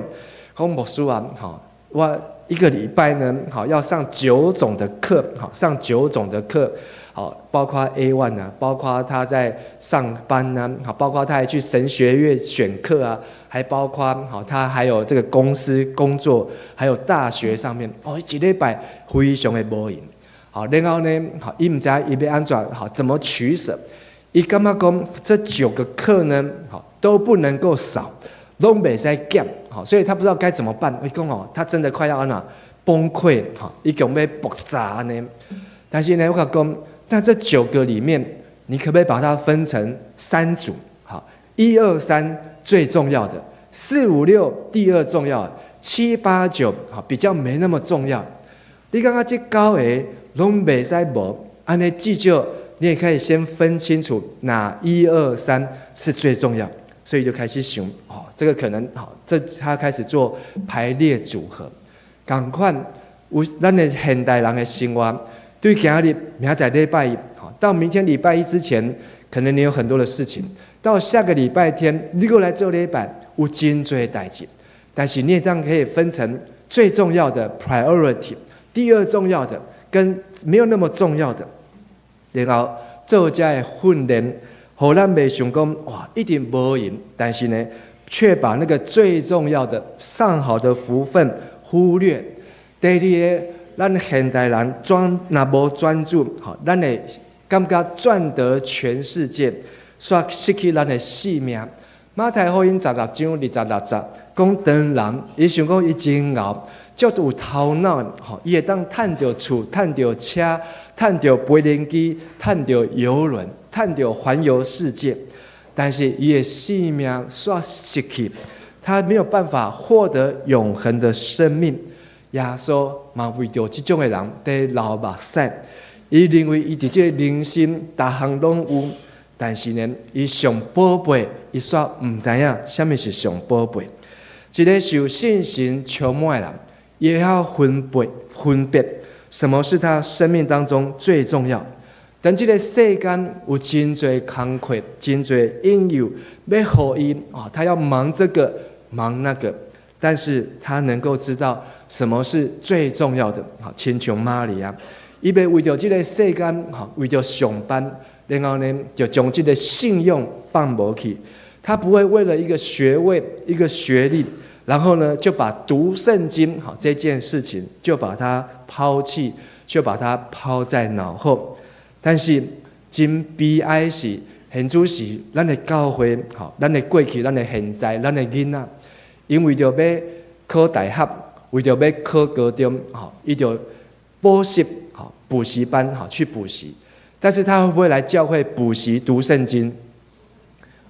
講牧師啊，吼，我一個禮拜呢，吼，要上九種的課，吼，上九種的課，好，包括 A1 啊，包括他在上班啊，好，包括他還去神學院選課啊，還包括好，他還有這個公司工作，還有大學上面，哦，一禮拜非常的無閒。好，然後呢，好，伊毋知伊欲按怎，好，怎麼取捨？伊感覺講這九個課呢，好，都不能夠少，攏袂使減，好，所以他不知道該怎麼辦。伊講哦，他真的快要按怎崩潰，好，伊講欲爆炸呢。但是呢，我共講，那這九個裡面，你可不可以把它分成三組？好，一二三最重要的，四五六第二重要，七八九好比較沒那麼重要。你感覺這九個攏袂使無，按呢至少你也可以先分清楚哪一二三是最重要，所以就開始想哦，這個可能好，這他開始做排列組合，仝款有咱的現代人的生活，對今日明仔載禮拜一，好，到明天禮拜一之前，可能你有很多的事情，到下個禮拜天你閣來做禮拜，有真濟代誌，但是你也這樣可以分成最重要的 priority，第二重要的跟沒有那麼重要的，然後做這的訓練，予咱袂想講哇，一定無閒，但是呢，卻把那個最重要的上好的福分忽略。第二个，咱現代人專若無專注，吼，咱會感覺賺得全世界，煞失去咱的性命。馬太福音16章26節，講當人伊想講伊真𠢕，足有頭腦，吼，伊會當趁著厝、趁著車、趁著飛行機、趁著郵輪、趁著環遊世界，但是伊的性命煞失去，他沒有辦法獲得永恆的生命。耶穌嘛為著這種的人佇流目屎，伊認為伊佇這个人生逐項攏有，但是呢，伊上寶貝，伊煞毋知影啥物是上寶貝。一个受聖神充滿的人，伊會曉分別什麼是他生命當中最重要。當這个世間有真濟工課、真濟引誘，欲予伊啊，他要忙這個忙那個，但是他能夠知道什麼是最重要的。好，親像瑪利亞，伊袂為著這个世間，吼，為著上班，然後呢，就將這个信用放無去。他不會為了一個學位、一個學歷，然後呢，就把讀聖經好這件事情就把它拋棄，就把它拋在腦後。但是真悲哀是，現主時咱的教會，吼，咱的過去、咱的現在、咱的囡仔，𪜶為著欲考大學，為著欲考高中，吼，伊就補習，吼，補習班，吼，去補習。但是他會不會來教會補習讀聖經？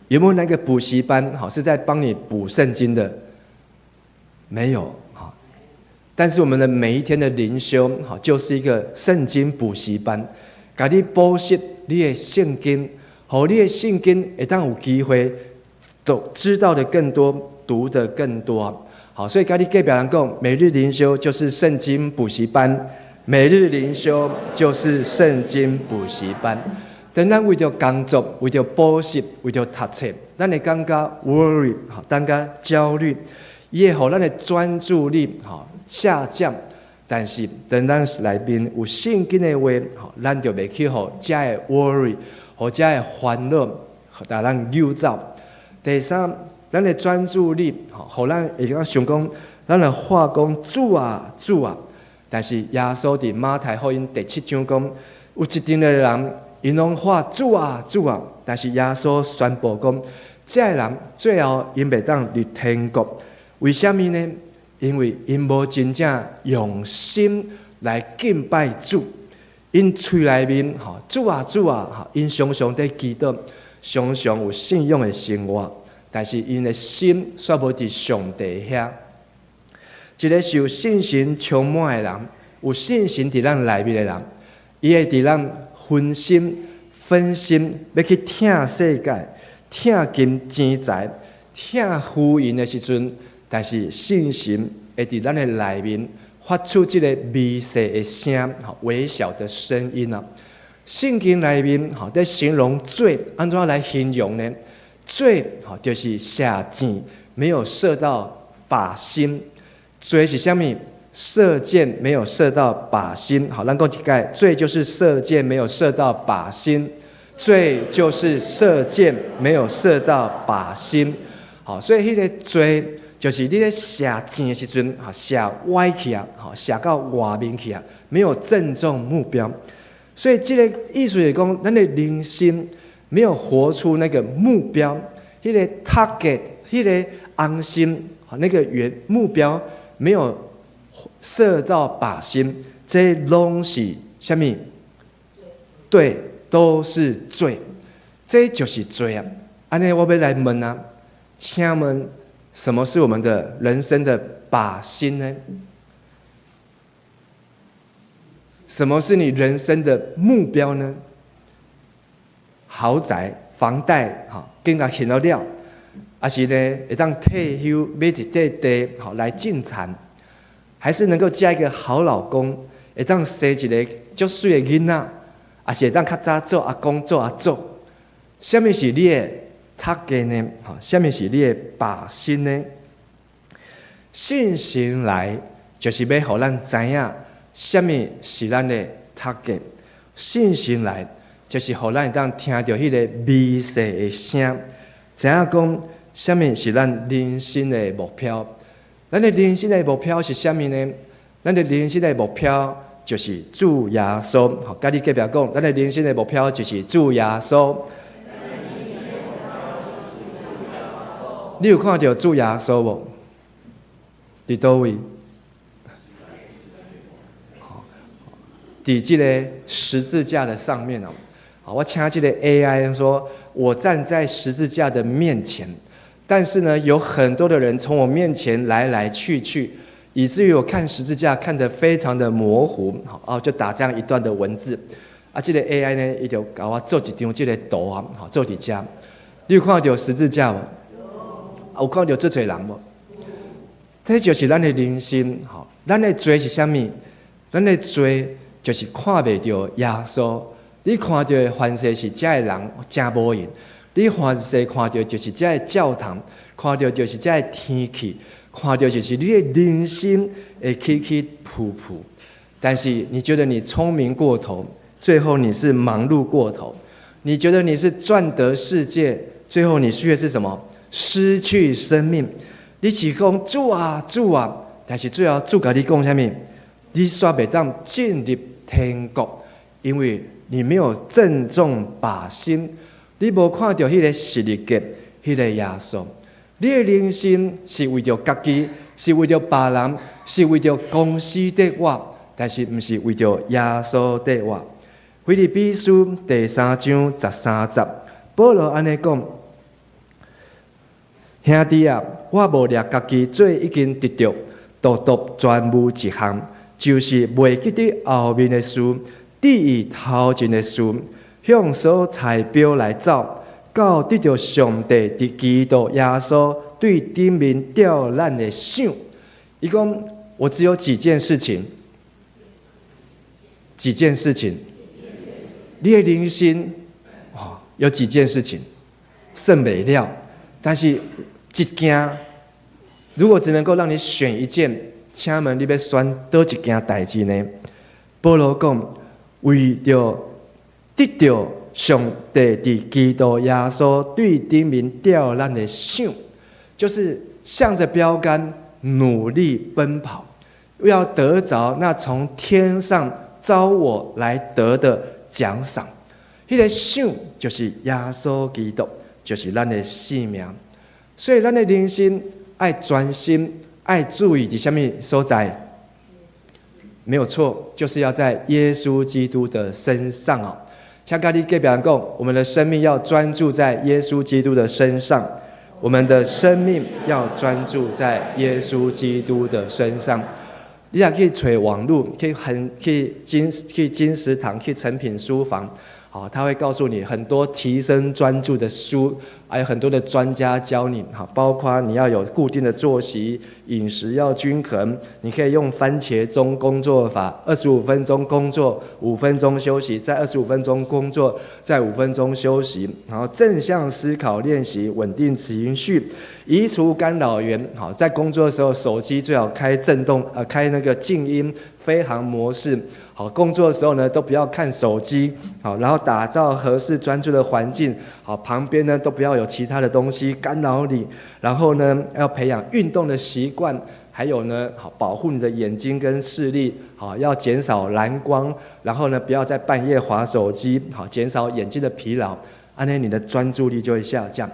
有沒有那個補習班，吼，是在幫你補聖經的？沒有，哈。但是我們的每一天的靈修，吼，就是一個聖經補習班，共你補習你的聖經，予你的聖經會當有機會讀，知道的更多，讀的更多。好，所以共你隔壁人講，每日靈修就是聖經補習班，每日靈修就是聖經補習班。當咱為著工作、為著補習、為著讀冊，咱會感覺 worry，吼，感覺焦慮，伊會予咱的專注力吼下降。但是當咱內面有聖經的話，吼，咱就袂去予這个 worry，予這个煩惱，共咱溜走。第三，咱的專注力，吼，予咱會當想講，咱的話講主啊主啊，但是耶穌佇馬太福音第七章講，有一陣的人，𪜶攏喊主啊主啊，但是耶穌宣布講，這个人最後𪜶袂當入天國。為啥物呢？因為𪜶無真正用心來敬拜主，𪜶喙內面吼主啊主啊，吼𪜶常常佇祈禱，常常有信仰的生活，但是𪜶的心煞無佇上帝遐。一个受聖神充滿的人，有聖神佇咱內面的人，伊會佇咱分心、分心，欲去疼世界、疼金錢財、疼浮雲的時陣，但是聖神會佇咱的內面發出這個微細的聲，微小的聲音啊。聖經內面吼佇形容罪，按怎來形容呢？罪吼就是射箭沒有射到靶心。罪是啥物？射箭沒有射到靶心。好，咱講一擺，罪就是射箭沒有射到靶心。罪就是射箭沒有射到靶心。好，所以彼個罪就是你咧射箭的時陣，射歪去啊，射到外面去啊，沒有正中目標。所以這個意思是講，咱的人生沒有活出那個目標，彼個 target，彼個紅心，那個圓目標沒有射到靶心，這攏是啥物？對，都是罪，這就是罪啊！按呢，我欲來問啊，請問什麼是我們的人生的靶心呢？什麼是你人生的目標呢？豪宅、房貸，哈，緊共還了，抑是呢，會當退休買一塊地，好來種田，還是能夠嫁一個好老公，會當生一个足媠的囡仔，抑是會當較早做阿公做阿祖？啥物是你的 target 呢？吼，啥物是你的靶心呢？聖神來就是欲予咱知影，啥物是咱的 target。聖神來就是予咱會當聽著彼個微細的聲，知影講啥物是咱人生的目標。咱的人生的目標是啥物呢？咱的人生的目標就是主耶穌。好，佮你隔壁講，咱的人生的目標就是主耶穌。你有看著主耶穌無？佇佗位？佇這个十字架的上面哦。好，我請這个 AI 說，我站在十字架的面前，但是呢，有很多的人從我面前來來去去，以至於我看十字架看得非常的模糊。好，哦，就打這樣一段的文字。啊，這个 AI 呢，伊就共我做一張這个圖啊，好，做佇遮。你有看著十字架無？有看著足濟人無？這就是咱的人生。吼，咱的罪是啥物？咱的罪就是看袂著耶穌。你看著的凡勢是遮的人誠無閒，你凡勢看著就是遮的教堂，看著就是遮的天氣，看著就是你的人生會起起伏伏。但是你覺得你聰明過頭，最後你是忙碌過頭。你覺得你是賺得世界，最後你卻是什麼？失去生命。你是講主啊主啊，但是最後主共你講啥物？你煞袂當進入天國，因為你沒有正中靶心，你無看著彼个十字架，彼个耶穌。你的人生是為著家己，是為著別人，是為著公司佇活，但是毋是為著耶穌佇活。腓立比書第三章十三節，保羅按呢講：兄弟啊，我無掠家己做已經得著，獨獨專務一項，就是袂記得後面的事，志意頭前的事，向所揣標來走，到得著上帝佇基督耶穌對頂面召咱的賞。伊講，我只有幾件事情，幾件事情。你的人生哦，有幾件事情算袂了，但是一件，如果只能夠讓你選一件，請問你欲選佗一件代誌呢？保羅講，為著得著上帝佇基督耶穌對頂面召咱的賞，就是向著標杆努力奔跑，要得著那從天上召我來得的獎賞。彼个賞就是耶穌基督，就是咱的性命。所以咱的人生愛愛專心，愛注意佇啥物所在？沒有錯，就是要在耶穌基督的身上哦。請佮你隔壁人講，我們的生命要專注在耶穌基督的身上。我們的生命要專注在耶穌基督的身上。你也可以揣網路，可以很去金石堂，去誠品書房，好，他會告訴你很多提升專注的書，還有很多的專家教你，好，包括你要有固定的作息，飲食要均衡，你可以用番茄鐘工作法，二十五分鐘工作，五分鐘休息，再二十五分鐘工作，再五分鐘休息，然後正向思考練習，穩定情緒，移除干擾源，好，在工作的時候，手機最好開震動，開那個靜音飛行模式。好，工作的時候呢，都不要看手機，好，然後打造合適專注的環境，好，旁邊呢都不要有其他的東西干擾你，然後呢，要培養運動的習慣，還有呢，好，保護你的眼睛跟視力，好，要減少藍光，然後呢，不要在半夜滑手機，好，減少眼睛的疲勞，按呢你的專注力就會下降。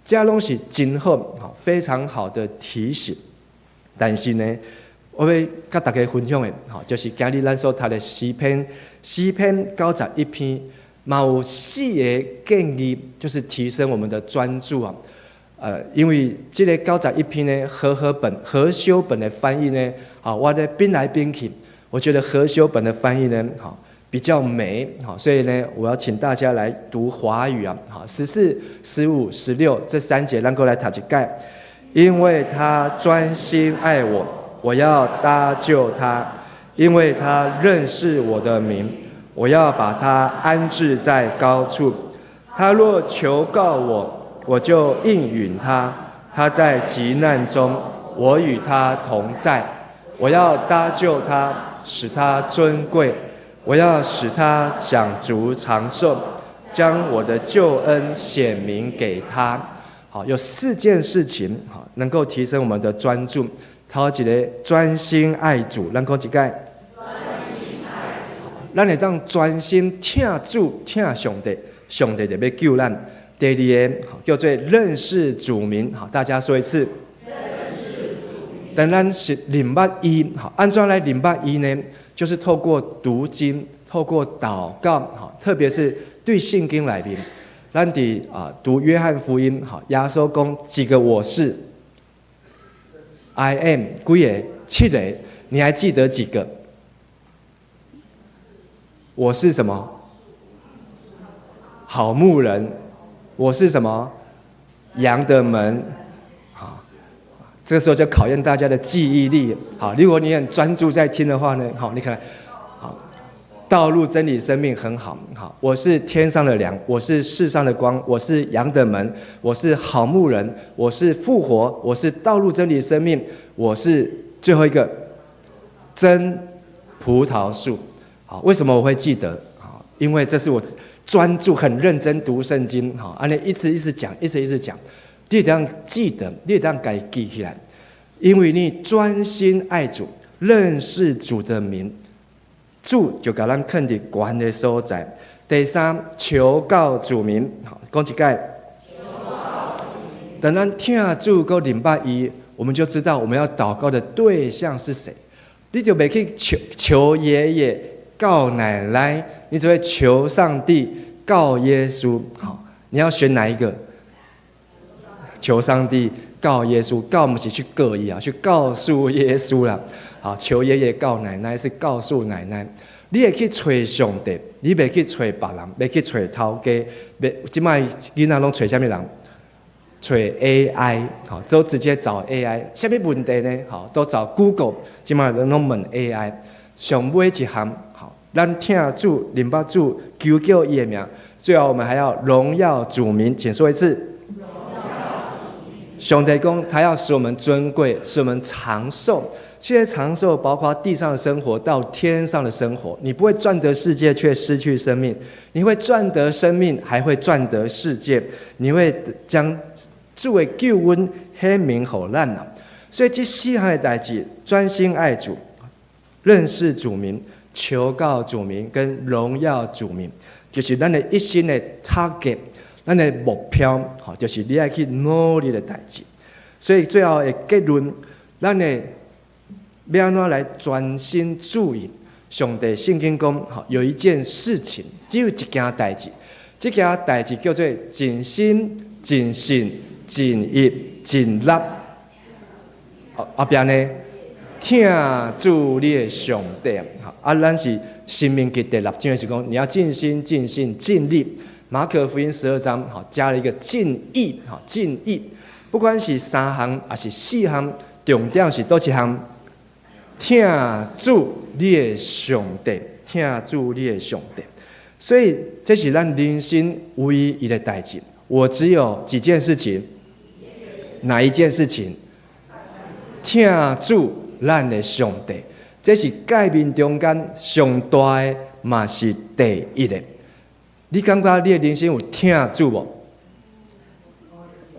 這攏是真好，好，非常好的提醒，但是呢，我欲佮大家分享的，吼，就是今日咱所讀的詩篇，詩篇91篇，嘛有四个建議，就是提升我們的專注啊。因為這个九十一篇呢，和合本、和修本的翻譯呢，好，我咧變來變去，我覺得和修本的翻譯呢，好比較美，好，所以呢，我要請大家來讀華語啊，好，14、15、16這三節，咱閣來讀一擺，因為他專心愛我。我要搭救他，因為他認識我的名。我要把他安置在高處。他若求告我，我就應允他。他在急難中，我與他同在。我要搭救他，使他尊貴。我要使他享足長壽，將我的救恩顯明給他。好，有四件事情，好，能夠提升我們的專注。頭一个專心愛主，咱講一擺。咱會當專心疼主、疼上帝，上帝就欲救咱。第二个叫做認識主名，好，大家說一次。當咱是認捌伊，好，按怎來認捌伊呢？就是透過讀經、透過禱告，好，特別是對聖經內面，咱佇啊讀約翰福音，好，耶穌講幾個我是。I am 幾个？七个，你還記得幾個？我是什麼？好牧人。我是什麼？羊的門。好，這個時候就考驗大家的記憶力。好，如果你很專注在聽的話呢，好，你可能好，道路真理生命很好。好，我是天上的糧，我是世上的光，我是羊的門，我是好牧人，我是復活，我是道路真理生命，我是最後一個真葡萄樹。好，為什麼我會記得？好，因為這是我專注、很認真讀聖經。好，按呢一直一直講，一直一直講，你會當記得，你會當共伊記起來，因為你專心愛主，認識主的名。主就共咱囥佇懸的所在。第三，求告主名，好，講一擺。等咱疼主閣認捌伊，我們就知道我們要禱告的對象是誰。你就袂去求求爺爺、告奶奶，你只會求上帝、告耶穌。好，你要選哪一個？求上帝、告耶穌，告毋是去告伊啊，去告訴耶穌啦。好，求爺爺告奶奶是告訴奶奶，你會去揣上帝，你袂去揣別人，袂去揣頭家，袂這擺囡仔攏揣啥物人？揣 AI，好，都直接找 AI，啥物問題呢？好，都找 Google，這擺人攏問 AI。上尾一項，好，咱疼主、認捌主、求叫伊的名，最後我們還要榮耀主名，請說一次。上帝講，他要使我們尊貴，使我們長壽。這些長壽包括地上的生活到天上的生活。你不會賺得世界卻失去生命，你會賺得生命，還會賺得世界。你會將主的救恩顯明予咱啊。所以這四項的代誌，專心愛主、認識主名、求告主名跟榮耀主名，就是咱的一生的 target，咱的目標，好，就是你愛去努力的代誌。所以最後的結論，咱會欲按怎來專心注意上帝聖經講，吼，有一件事情，只有一件代誌，這件代誌叫做盡心、盡性、盡意、盡力。後壁呢，疼主你的上帝。啊，咱是申命記第六章的是講，你要盡心、盡性、盡力。馬可福音12章，吼，加了一個盡意，吼，盡意。不管是三項抑是四項，重點是佗一項？疼主你的上帝，疼主你的上帝。所以這是咱人生唯一的代誌。我只有幾件事情，哪一件事情？疼主咱的上帝，這是誡命中間上大的，嘛是第一的。你感覺你的人生有疼主無？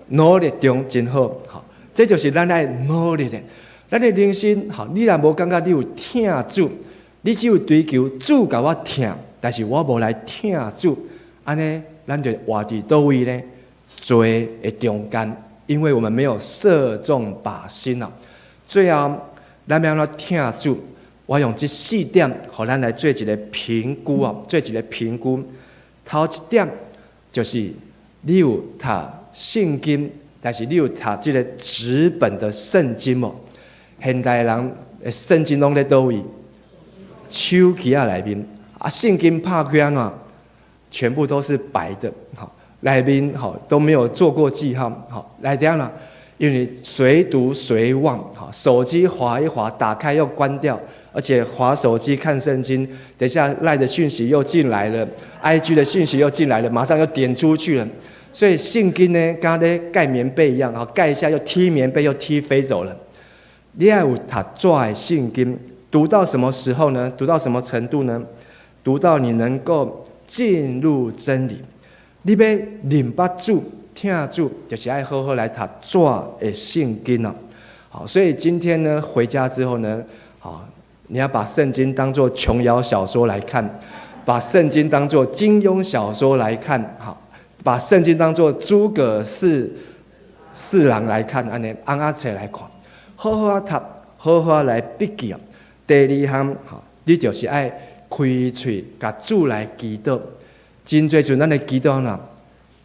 努力中真好，吼，這就是咱愛努力的。咱的人生，吼，你若無感覺你有疼主，你只有追求主共我疼，但是我無來疼主，按呢，咱就活佇佗位呢？罪的中間，因為我們沒有射中靶心啊。最後，咱欲按怎疼主？我用這四點，予咱來做一個評估啊，做一個評估。頭一點就是你有讀聖經，但是你有讀這個紙本的聖經無？現代人的聖經攏佇佗位？手機仔內面啊，聖經拍開按怎？全部都是白的，吼，內面吼都沒有做過記號，吼，來這樣啦，因為隨讀隨忘，吼，手機滑一滑，打開又關掉，而且滑手機看聖經，等下 LINE 的訊息又進來了，IG 的訊息又進來了，馬上又點出去了，所以聖經呢，敢若咧蓋棉被一樣，吼，蓋一下又踢棉被，又踢飛走了。你愛有讀紙的聖經，讀到什麼時候呢？讀到什麼程度呢？讀到你能夠進入真理。你欲認捌主、疼主，就是愛好好來讀紙的聖經啊。好，所以今天呢，回家之後呢，好，你要把聖經當做瓊瑤小說來看，把聖經當做金庸小說來看，好，把聖經當做諸葛四郎來看，按呢尪仔冊來看，好好仔讀，好好仔來筆記哦。第二項，吼，你就是愛開喙共主來祈禱。真濟時陣咱的祈禱呐，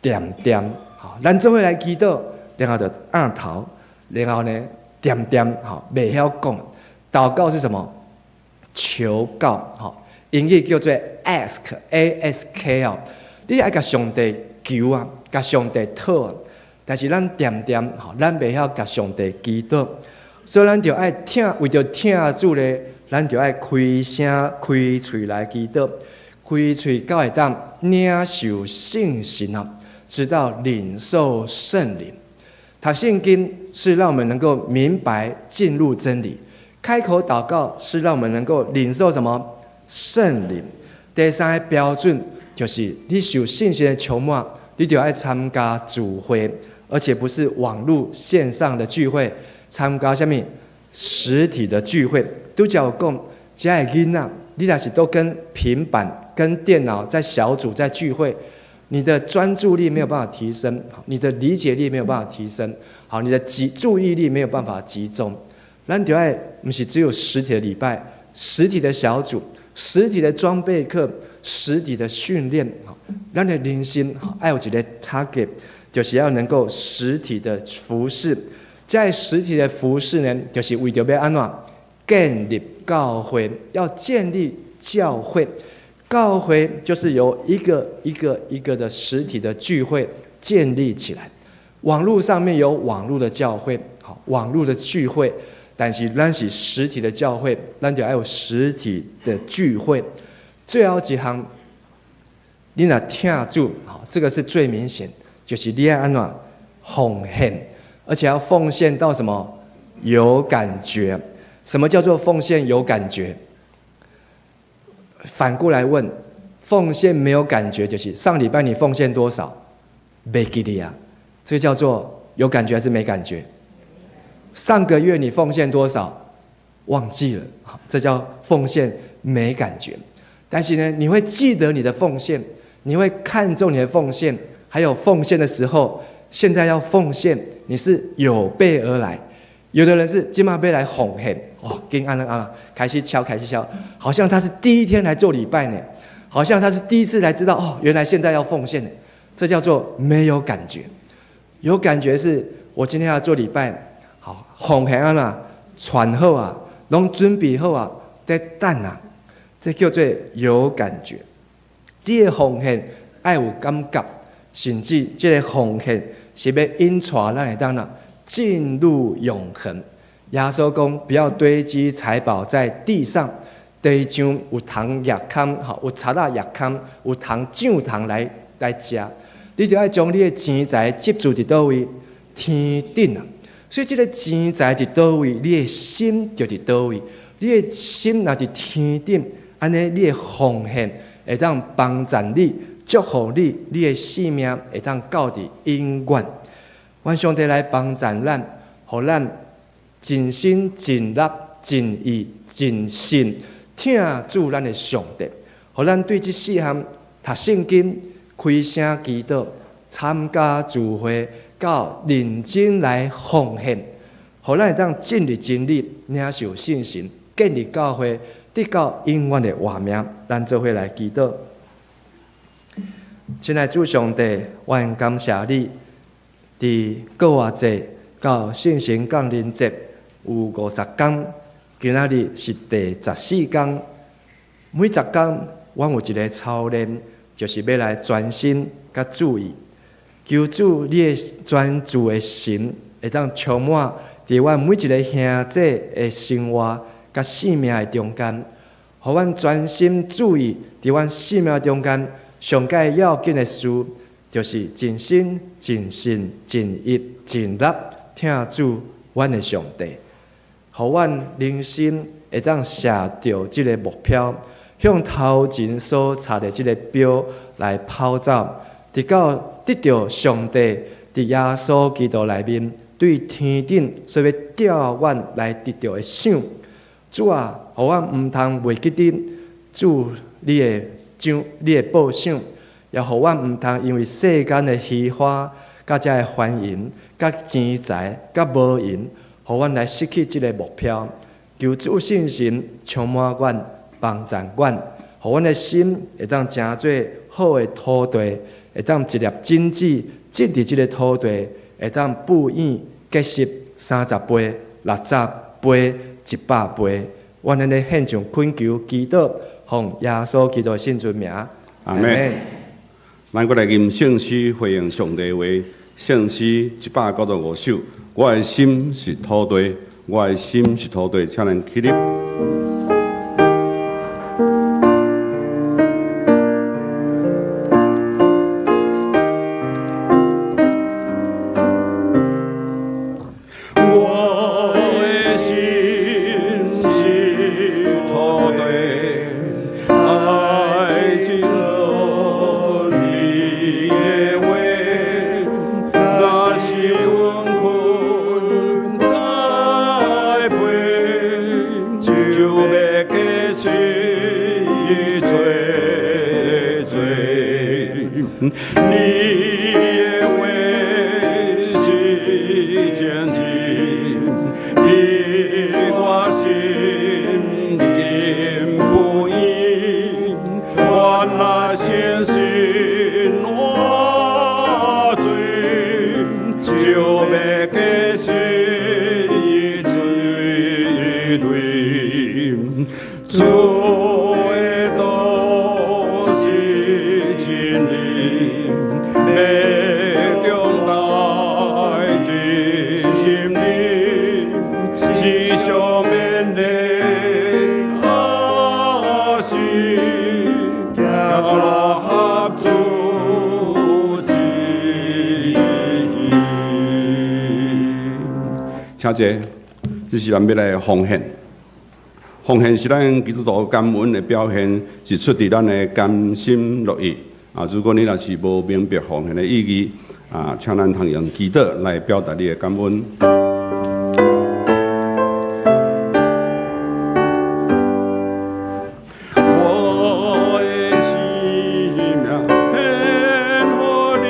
恬恬，吼，咱做伙來祈禱，然後就奀頭，然後呢，恬恬，吼，袂曉講。禱告是什麼？求告，吼，英語叫做 ask，A S K 哦。你愛共上帝求啊，共上帝討啊。但是咱恬恬，吼，咱袂曉共上帝祈禱，所以咱就愛疼，為著疼主咧，咱就愛開聲開喙來祈禱，開喙到會當領受聖神啊，直到領受聖靈。讀聖經是讓我們能夠明白進入真理，開口禱告是讓我們能夠領受什麼聖靈。第三個標準就是你受聖神的充滿，你就愛參加聚會，而且不是網路線上的聚會，參加啥物實體的聚會。拄才有講，遮的囡仔，你若是都跟平板、跟電腦在小組在聚會，你的專注力沒有辦法提升，你的理解力沒有辦法提升，好，你的注意力沒有辦法集中。咱就愛毋是只有實體的禮拜、實體的小組、實體的裝備課、實體的訓練，好，咱的人生愛有一個 target，就是要能夠實體的服侍。在實體的服侍呢，就是為著欲按怎建立教會，要建立教會。教會就是由一個一個一個的實體的聚會建立起來。網絡上面有網絡的教會，好，網絡的聚會，但是咱是實體的教會，咱就愛有實體的聚會。最後一項，你若疼主，好，這個是最明顯，就是你愛按怎奉獻，而且要奉獻到什麼有感覺？什麼叫做奉獻有感覺？反過來問，奉獻沒有感覺，就是上禮拜你奉獻多少？袂記得啊，這個叫做有感覺還是沒感覺？上個月你奉獻多少？忘記了，這叫奉獻沒感覺。但是呢，你會記得你的奉獻，你會看重你的奉獻，還有奉獻的時候現在要奉獻，你是有備而來。有的人是這馬欲來奉獻，哦，緊按呢按呢，開始敲開始敲，好像他是第一天來做禮拜呢，好像他是第一次來知道哦，原來現在要奉獻，這叫做沒有感覺。有感覺是我今天要做禮拜，好奉獻啊，傳好啊，攏準備好啊，在等啊，這叫做有感覺。你的奉獻愛有感覺，甚至這个奉獻是欲引帶咱會當啊進入永恆。耶穌講：不要堆積財寶在地上，地上有蟲蛀空，吼，有賊仔蛀空，有蟲蛀蟲來食。你就愛將你的錢財積聚佇佗位？天頂啊！所以這个錢財佇佗位，你的心就佇佗位。你的心若佇天頂，按呢你的奉獻會當幫助你，祝福你，你的性命會當到佇永遠。願上帝來幫助咱，予咱盡心盡力、盡意盡性疼主咱的上帝，予咱對這四項讀聖經、開聲祈禱、參加聚會，到認真來奉獻，予咱會當進入真理，領受聖神，建立教會，得到永遠的活命。咱做伙來祈禱。親愛主上帝，阮感謝你，佇復活節到聖神降臨節有50工，今仔日是第14工。每十工，阮有一个操練，就是欲來專心佮注意。求主，你的專注的心會當充滿佇阮每一个兄弟的生活佮性命的中間，予阮專心注意佇阮性命中間上蓋要緊的事，就是盡心、盡性、盡意、盡力疼主阮的上帝，予阮人生會當設著這个目標，向頭前所插的這个標來跑走，直到得著上帝佇耶穌基督內面對天頂所欲召阮來得著的賞。主啊，予阮毋通袂記得主你的獎、你的報賞，也予阮毋通因為世間的虛華、佮遮的繁榮、佮錢財、佮無閒，予阮來失去這个目標。求主聖神充滿阮，幫助阮，予阮的心會當成做好的土地，會當一粒種子種佇這个土地，會當哺養結實30倍、60倍、100倍。阮按呢獻上懇求祈禱，奉耶穌基督聖尊名，阿們。咱閣來吟聖詩回應上帝話，聖詩195首。我的心是土地，我的心是土地，請咱起立。我的心是土地，愛真做你的話，若是阮困栽培，就欲結實濟濟。你的話是真理，你我心甘不應，我若相信我罪，就欲結實濟累。主的道是真理，欲長大佇心裡，時常勉勵阿是，行路合主旨意。請坐，這是咱欲來奉獻。奉獻是咱基督徒感恩的表現，是出自咱的甘心樂意。啊，如果你若是無明白奉獻的意義，啊，請咱通用祈禱來表達你的感恩。我的生命獻予你，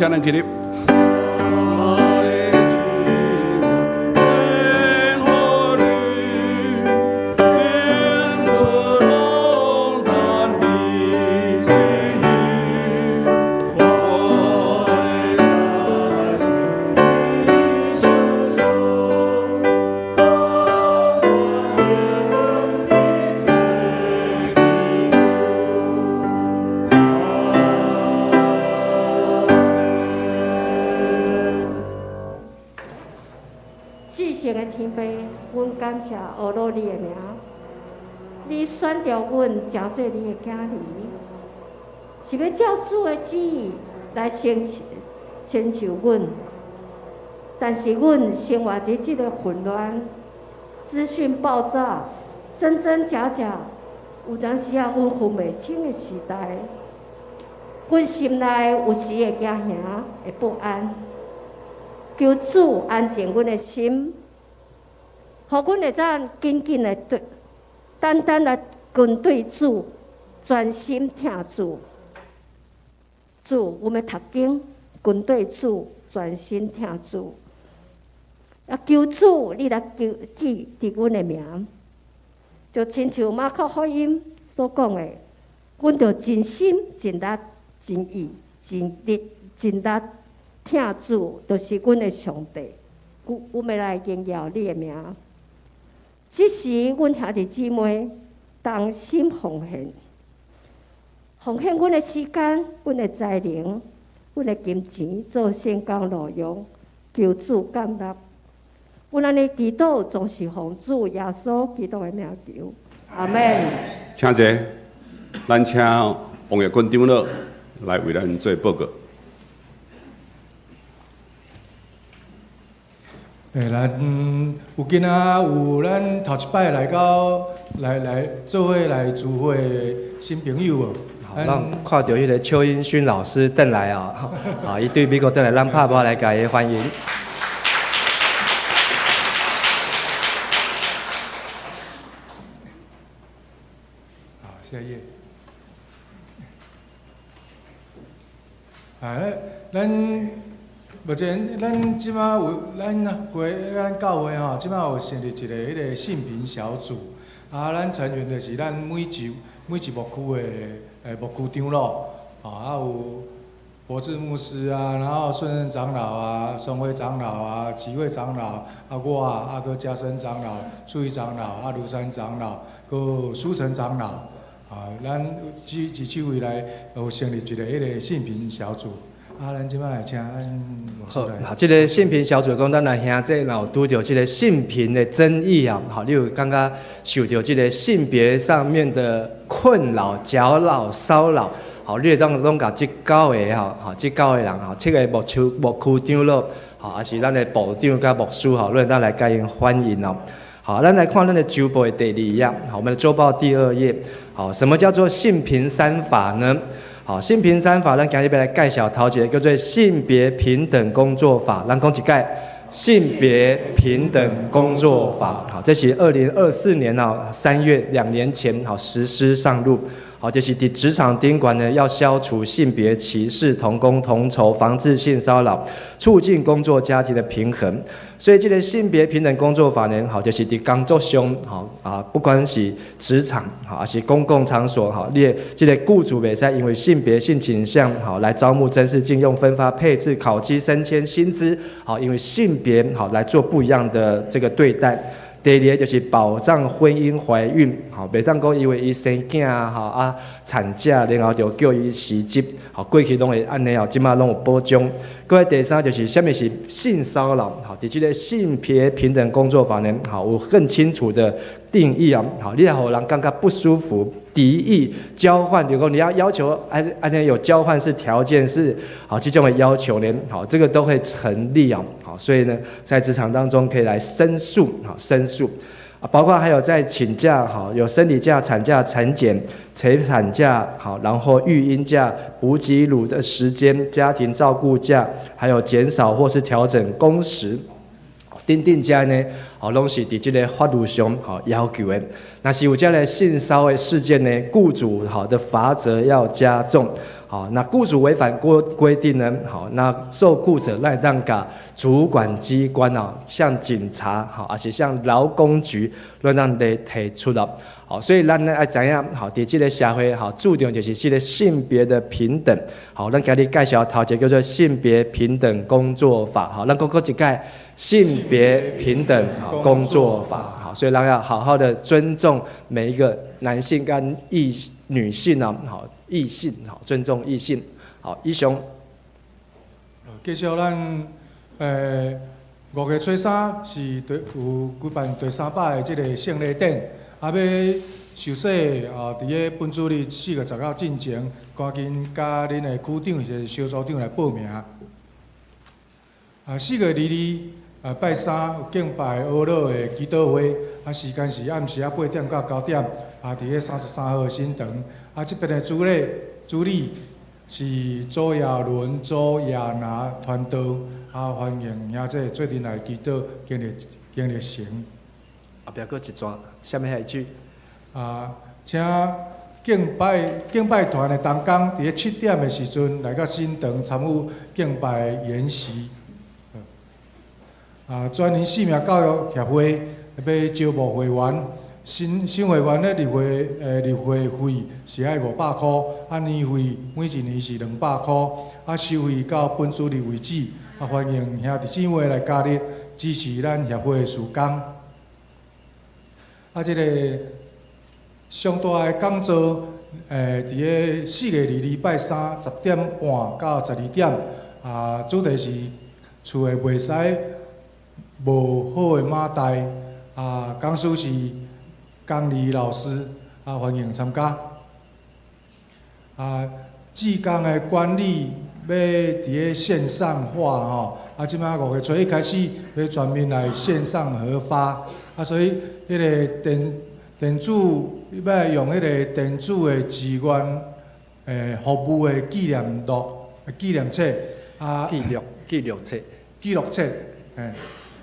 請咱起立。至聖的天父，阮感謝阿羅你的名，你選著阮成做你的囝兒，是欲照主的旨意來成成就阮。但是阮生活佇這个混亂、資訊爆炸、真真假假，有當時仔阮分袂清的時代，阮心內有時會驚嚇、會不安。求主安靜阮的心，予阮會當緊緊的對，單單來跟對主，專心聽主。主，阮欲讀經，跟對主，專心聽主。啊，求主，你來求記佇阮的名，就親像馬可福音所講的，阮著盡心、盡力、盡意、盡力、盡力。疼主就是阮的上帝，阮阮欲來榮耀你的名。這時，阮兄弟姊妹同心奉獻，奉獻阮的時間、阮的才能、阮的金錢，做聖工路用，求主感納。阮按呢祈禱，總是奉主耶穌基督的名求，阿們。請坐，咱請王玉君長老來為咱做報告。欸，咱有今仔有咱頭一擺來到來來做伙來聚會的新朋友無？咱看著彼个邱英勳老師轉來哦，啊，伊對美國轉來，咱拍鼓來共伊歡迎。好，下一頁。啊，咱咱目前咱這馬有咱會咱教會吼，這馬有成立一个彼个性平小組，啊，咱成員就是咱每一每一牧區的牧區長老，啊有博智牧師啊，然後順任長老啊，松輝長老啊，集會長老，啊我啊，啊閣嘉生長老、注意長老、啊廬山長老，閣書成長老，啊，咱這這幾位來有成立一个彼个性平小組。啊，咱這擺來請咱牧師來。好，這个性平小組講，咱若兄弟若有拄著這个性平的爭議啊，好，你有感覺受著這个性別上面的困擾、攪擾、騷擾，好，你會當攏共這九个吼，好，這九个人吼，七个牧區牧區長老，好，抑是咱的部長佮牧師吼，攏會當來共𪜶反映哦。好，咱來看咱的週報的第二頁，好，我們的週報第二頁，好，什麼叫做性平三法呢？好，性平三法，咱今日欲來介紹頭一個叫做性別平等工作法。咱講一擺，性別平等工作法。好，這是2024年啊3月2年前好實施上路。好，就是佇職場頂懸呢，要消除性別歧視、同工同酬、防治性騷擾，促進工作家庭的平衡。所以這个性別平等工作法呢，好，就是佇工作上，好啊，不管是職場，好，還是公共場所，好，你的這个雇主袂使因為性別、性傾向，好來招募、甄試、進用、分發、配置、考績、升遷、薪資，好，因為性別好來做不一樣的這個對待。第二個就是保障婚姻懷孕，吼，袂當講因為伊生囝吼啊產假，然後就叫伊辭職，吼，過去攏會按呢哦，這馬攏有保障。閣來第三就是啥物是性騷擾，吼，佇這个性別平等工作法呢，吼，有更清楚的定義啊，吼，你若予人感覺不舒服、敵意、交換，比如講你要要求按按呢有交換式條件是，好，這種的要求呢，好，這個都會成立啊，好，所以呢，在職場當中可以來申訴，好，申訴，啊，包括還有在請假，好，有生理假、產假、產檢、陪產假，好，然後育嬰假、補給乳的時間、家庭照顧假，還有減少或是調整工時。等等遮呢，吼，攏是佇這个法律上吼要求的。若是有這个性騷的事件呢，雇主吼的罰則要加重。好，那雇主違反規定呢？好，那受雇者會當共主管機關哦，向警察好，抑是向勞工局，會當來提出了。好，所以咱呢愛知影，好，佇這个社會，好，注重就是這个性別的平等。好，咱今日介紹頭一个叫做性別平等工作法。好，咱閣閣一擺性別平等工作法。好，所以咱要好好的尊重每一個男性跟異女性啊，好。異性，好，尊重異性，好，以上。繼續咱5月初3是第有舉辦第三擺的這个聖禮典，啊，欲受洗啊，佇咧本主日4月10號進前，趕緊佮恁的區長或者小組長來報名。啊，4月22啊，拜三有敬拜阿樂的祈禱會，啊，時間是暗時仔8點到9點，啊，佇咧33號新堂。啊，這邊的主禮是周亞倫、周亞拿傳道，啊，歡迎兄弟做陣來祈禱，經歷神。後壁閣一段，啥物彼一句？啊，請敬拜團的同工，佇咧7點的時陣來到新堂參與敬拜研習。啊，全人生命教育協會欲招募會員。新會員咧入會費是愛500箍，啊年費每一年是200箍，啊收費到本主日為止。啊歡迎兄弟姊妹來加入支持咱協會的事工。啊，這个上大的講座，佇咧4月22拜三10點半到12點，啊，主題是厝的袂使無好的馬代，啊，講師是江麗老師，啊，歡迎參加。啊，志工的管理欲佇咧線上化吼，啊，這擺5月初1開始欲全面來線上核發，啊，所以彼个電子欲用彼個電子的志願服務的紀念錄、紀念冊，啊，記錄冊，記錄冊，嘿。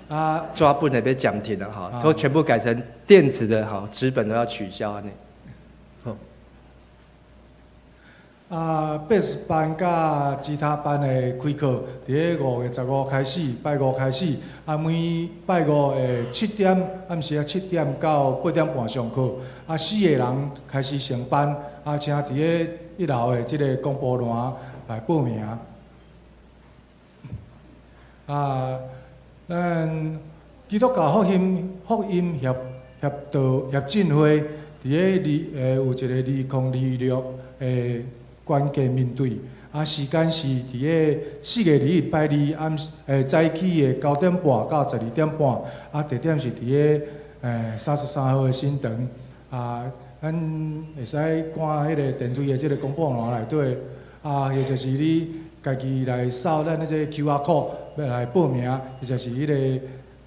啊，紙本的欲暫停了哈，都全部改成電子的哈，紙本都要取消按呢。好。啊，貝斯班佮吉他班的開課，佇咧5月15開始，拜五開始，啊，每拜五的7點，暗時仔7點到8點半上課，啊，四個人開始成班，啊，請佇咧1樓的這个公布欄來報名。啊，咱基督教福音協道協進會，佇咧有一个2026的關鍵面對，啊，時間是佇咧4月21拜二暗早起的9點半到12點半，啊，地點是佇咧33號的新堂，啊，咱會使看彼个電梯的這个公布欄內底，啊，或者是你家己來掃咱彼個 QR code 欲來報名，或者是彼个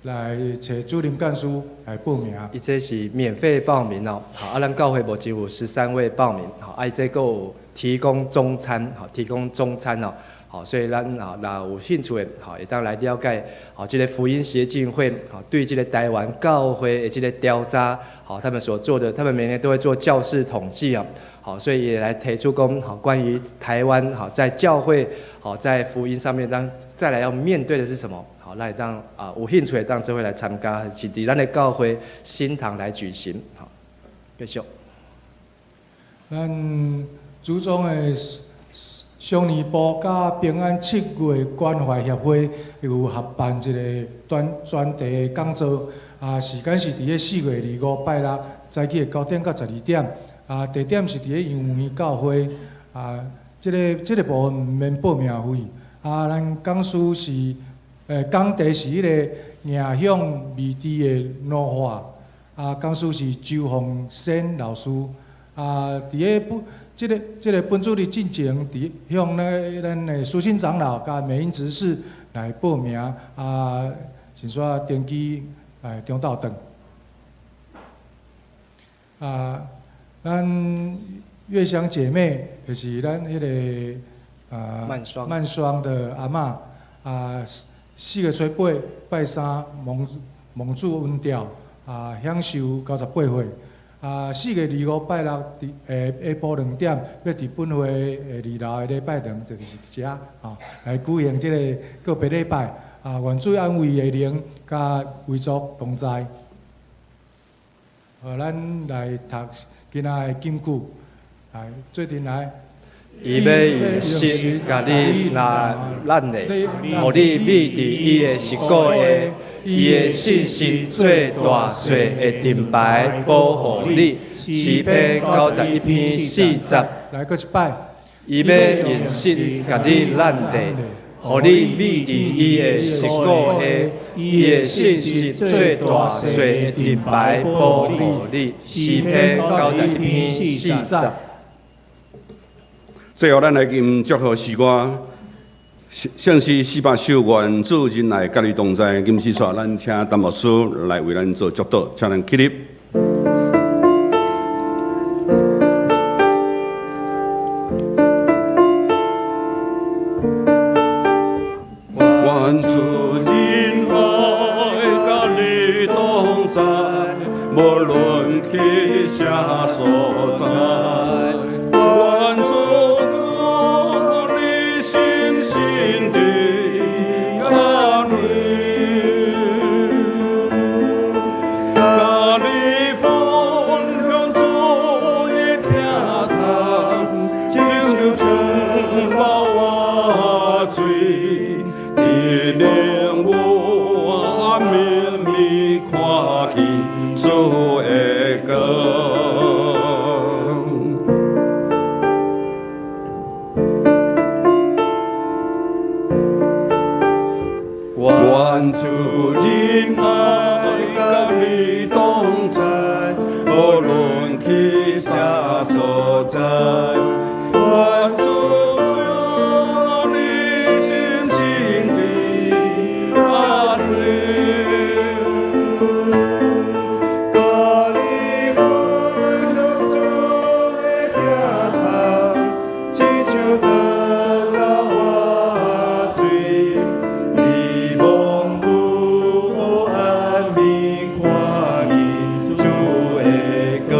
來揣主任幹事來報名。伊這是免費報名哦，好，啊，咱教會目前有13位報名，好，啊，伊這閣有提供中餐，好，提供中餐哦，好，所以咱啊，若有興趣的，好，會當來了解，好，這个福音協進會，好，對這个台灣教會的這个調查，好，他們所做的，他們每年都會做教士統計啊，好，所以也來提出講，好，關於台灣，好，在教會，好，在福音上面，當再來要面對的是什麼？好，咱會當啊，有興趣的當做伙來參加，是佇咱的教會新堂來舉行，好，繼續。咱祖宗的少年部佮平安七月關懷協會有合辦一个專題的講座，啊，時間是佇咧4月25拜六早起的9點到12點，啊，地點是佇咧楊園教會，啊，這个部分毋免報名費，啊，咱講師是，講題是彼个迎向未知的挪華，啊，講師是周鳳仙老師，啊，佇咧本這個本主日進前，佇向咧咱的蘇新長老佮美英執事來報名，啊，先煞登記來中晝頓。啊，咱月香姐妹就是咱彼个啊曼雙曼雙的阿嬤，啊， 4月初8拜三蒙蒙主恩召啊，享受98岁。啊，4月25拜六伫下晡2点，欲伫本会的二楼的礼拜堂，就是伫遮吼，来举行这个告别礼拜。啊，愿主安慰的灵佮遗族同在。好，咱来读今仔的金句，来做阵来。伊欲用实共你拿咱的，予你覕佇伊的實骨下，伊的信實做大細的盾牌保護你。詩篇91篇4節。來閣一擺。伊欲用實共你攔的，予你覕佇伊的實骨下，伊的信實做大細的盾牌保護你。詩篇91篇4節。最後，咱來吟祝賀詩歌，聖詩400首，願主仁愛佮你同在。金詩煞，咱請陳牧師來為咱做祝禱，請咱起立。願主仁愛佮你同在，無論去啥所在。願主賜你深深的安慰，佮你分享主的疼痛，親像泉流活水，伫靈霧暗暝暝看見主的光。願主仁愛佮你同在，無論去啥所在。願主賜你深深的安慰，佮你分享主的疼痛，親像長流活水，伫蒙霧暗暝看見主的光。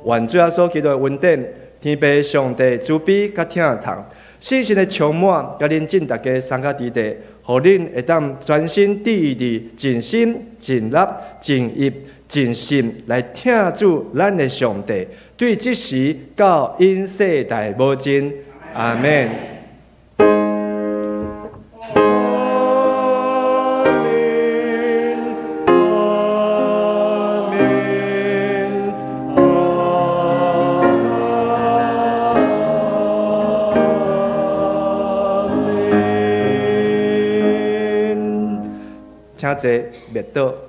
願主耶穌基督的恩典、天父上帝慈悲佮疼痛，聖神的充滿，佮恁進大家三甲佇地，予恁會當專心致志、盡心、盡力、盡意、盡心來疼主咱的上帝，對這時到永世代無盡。阿們。阿們，阿們，阿們。請坐，默禱。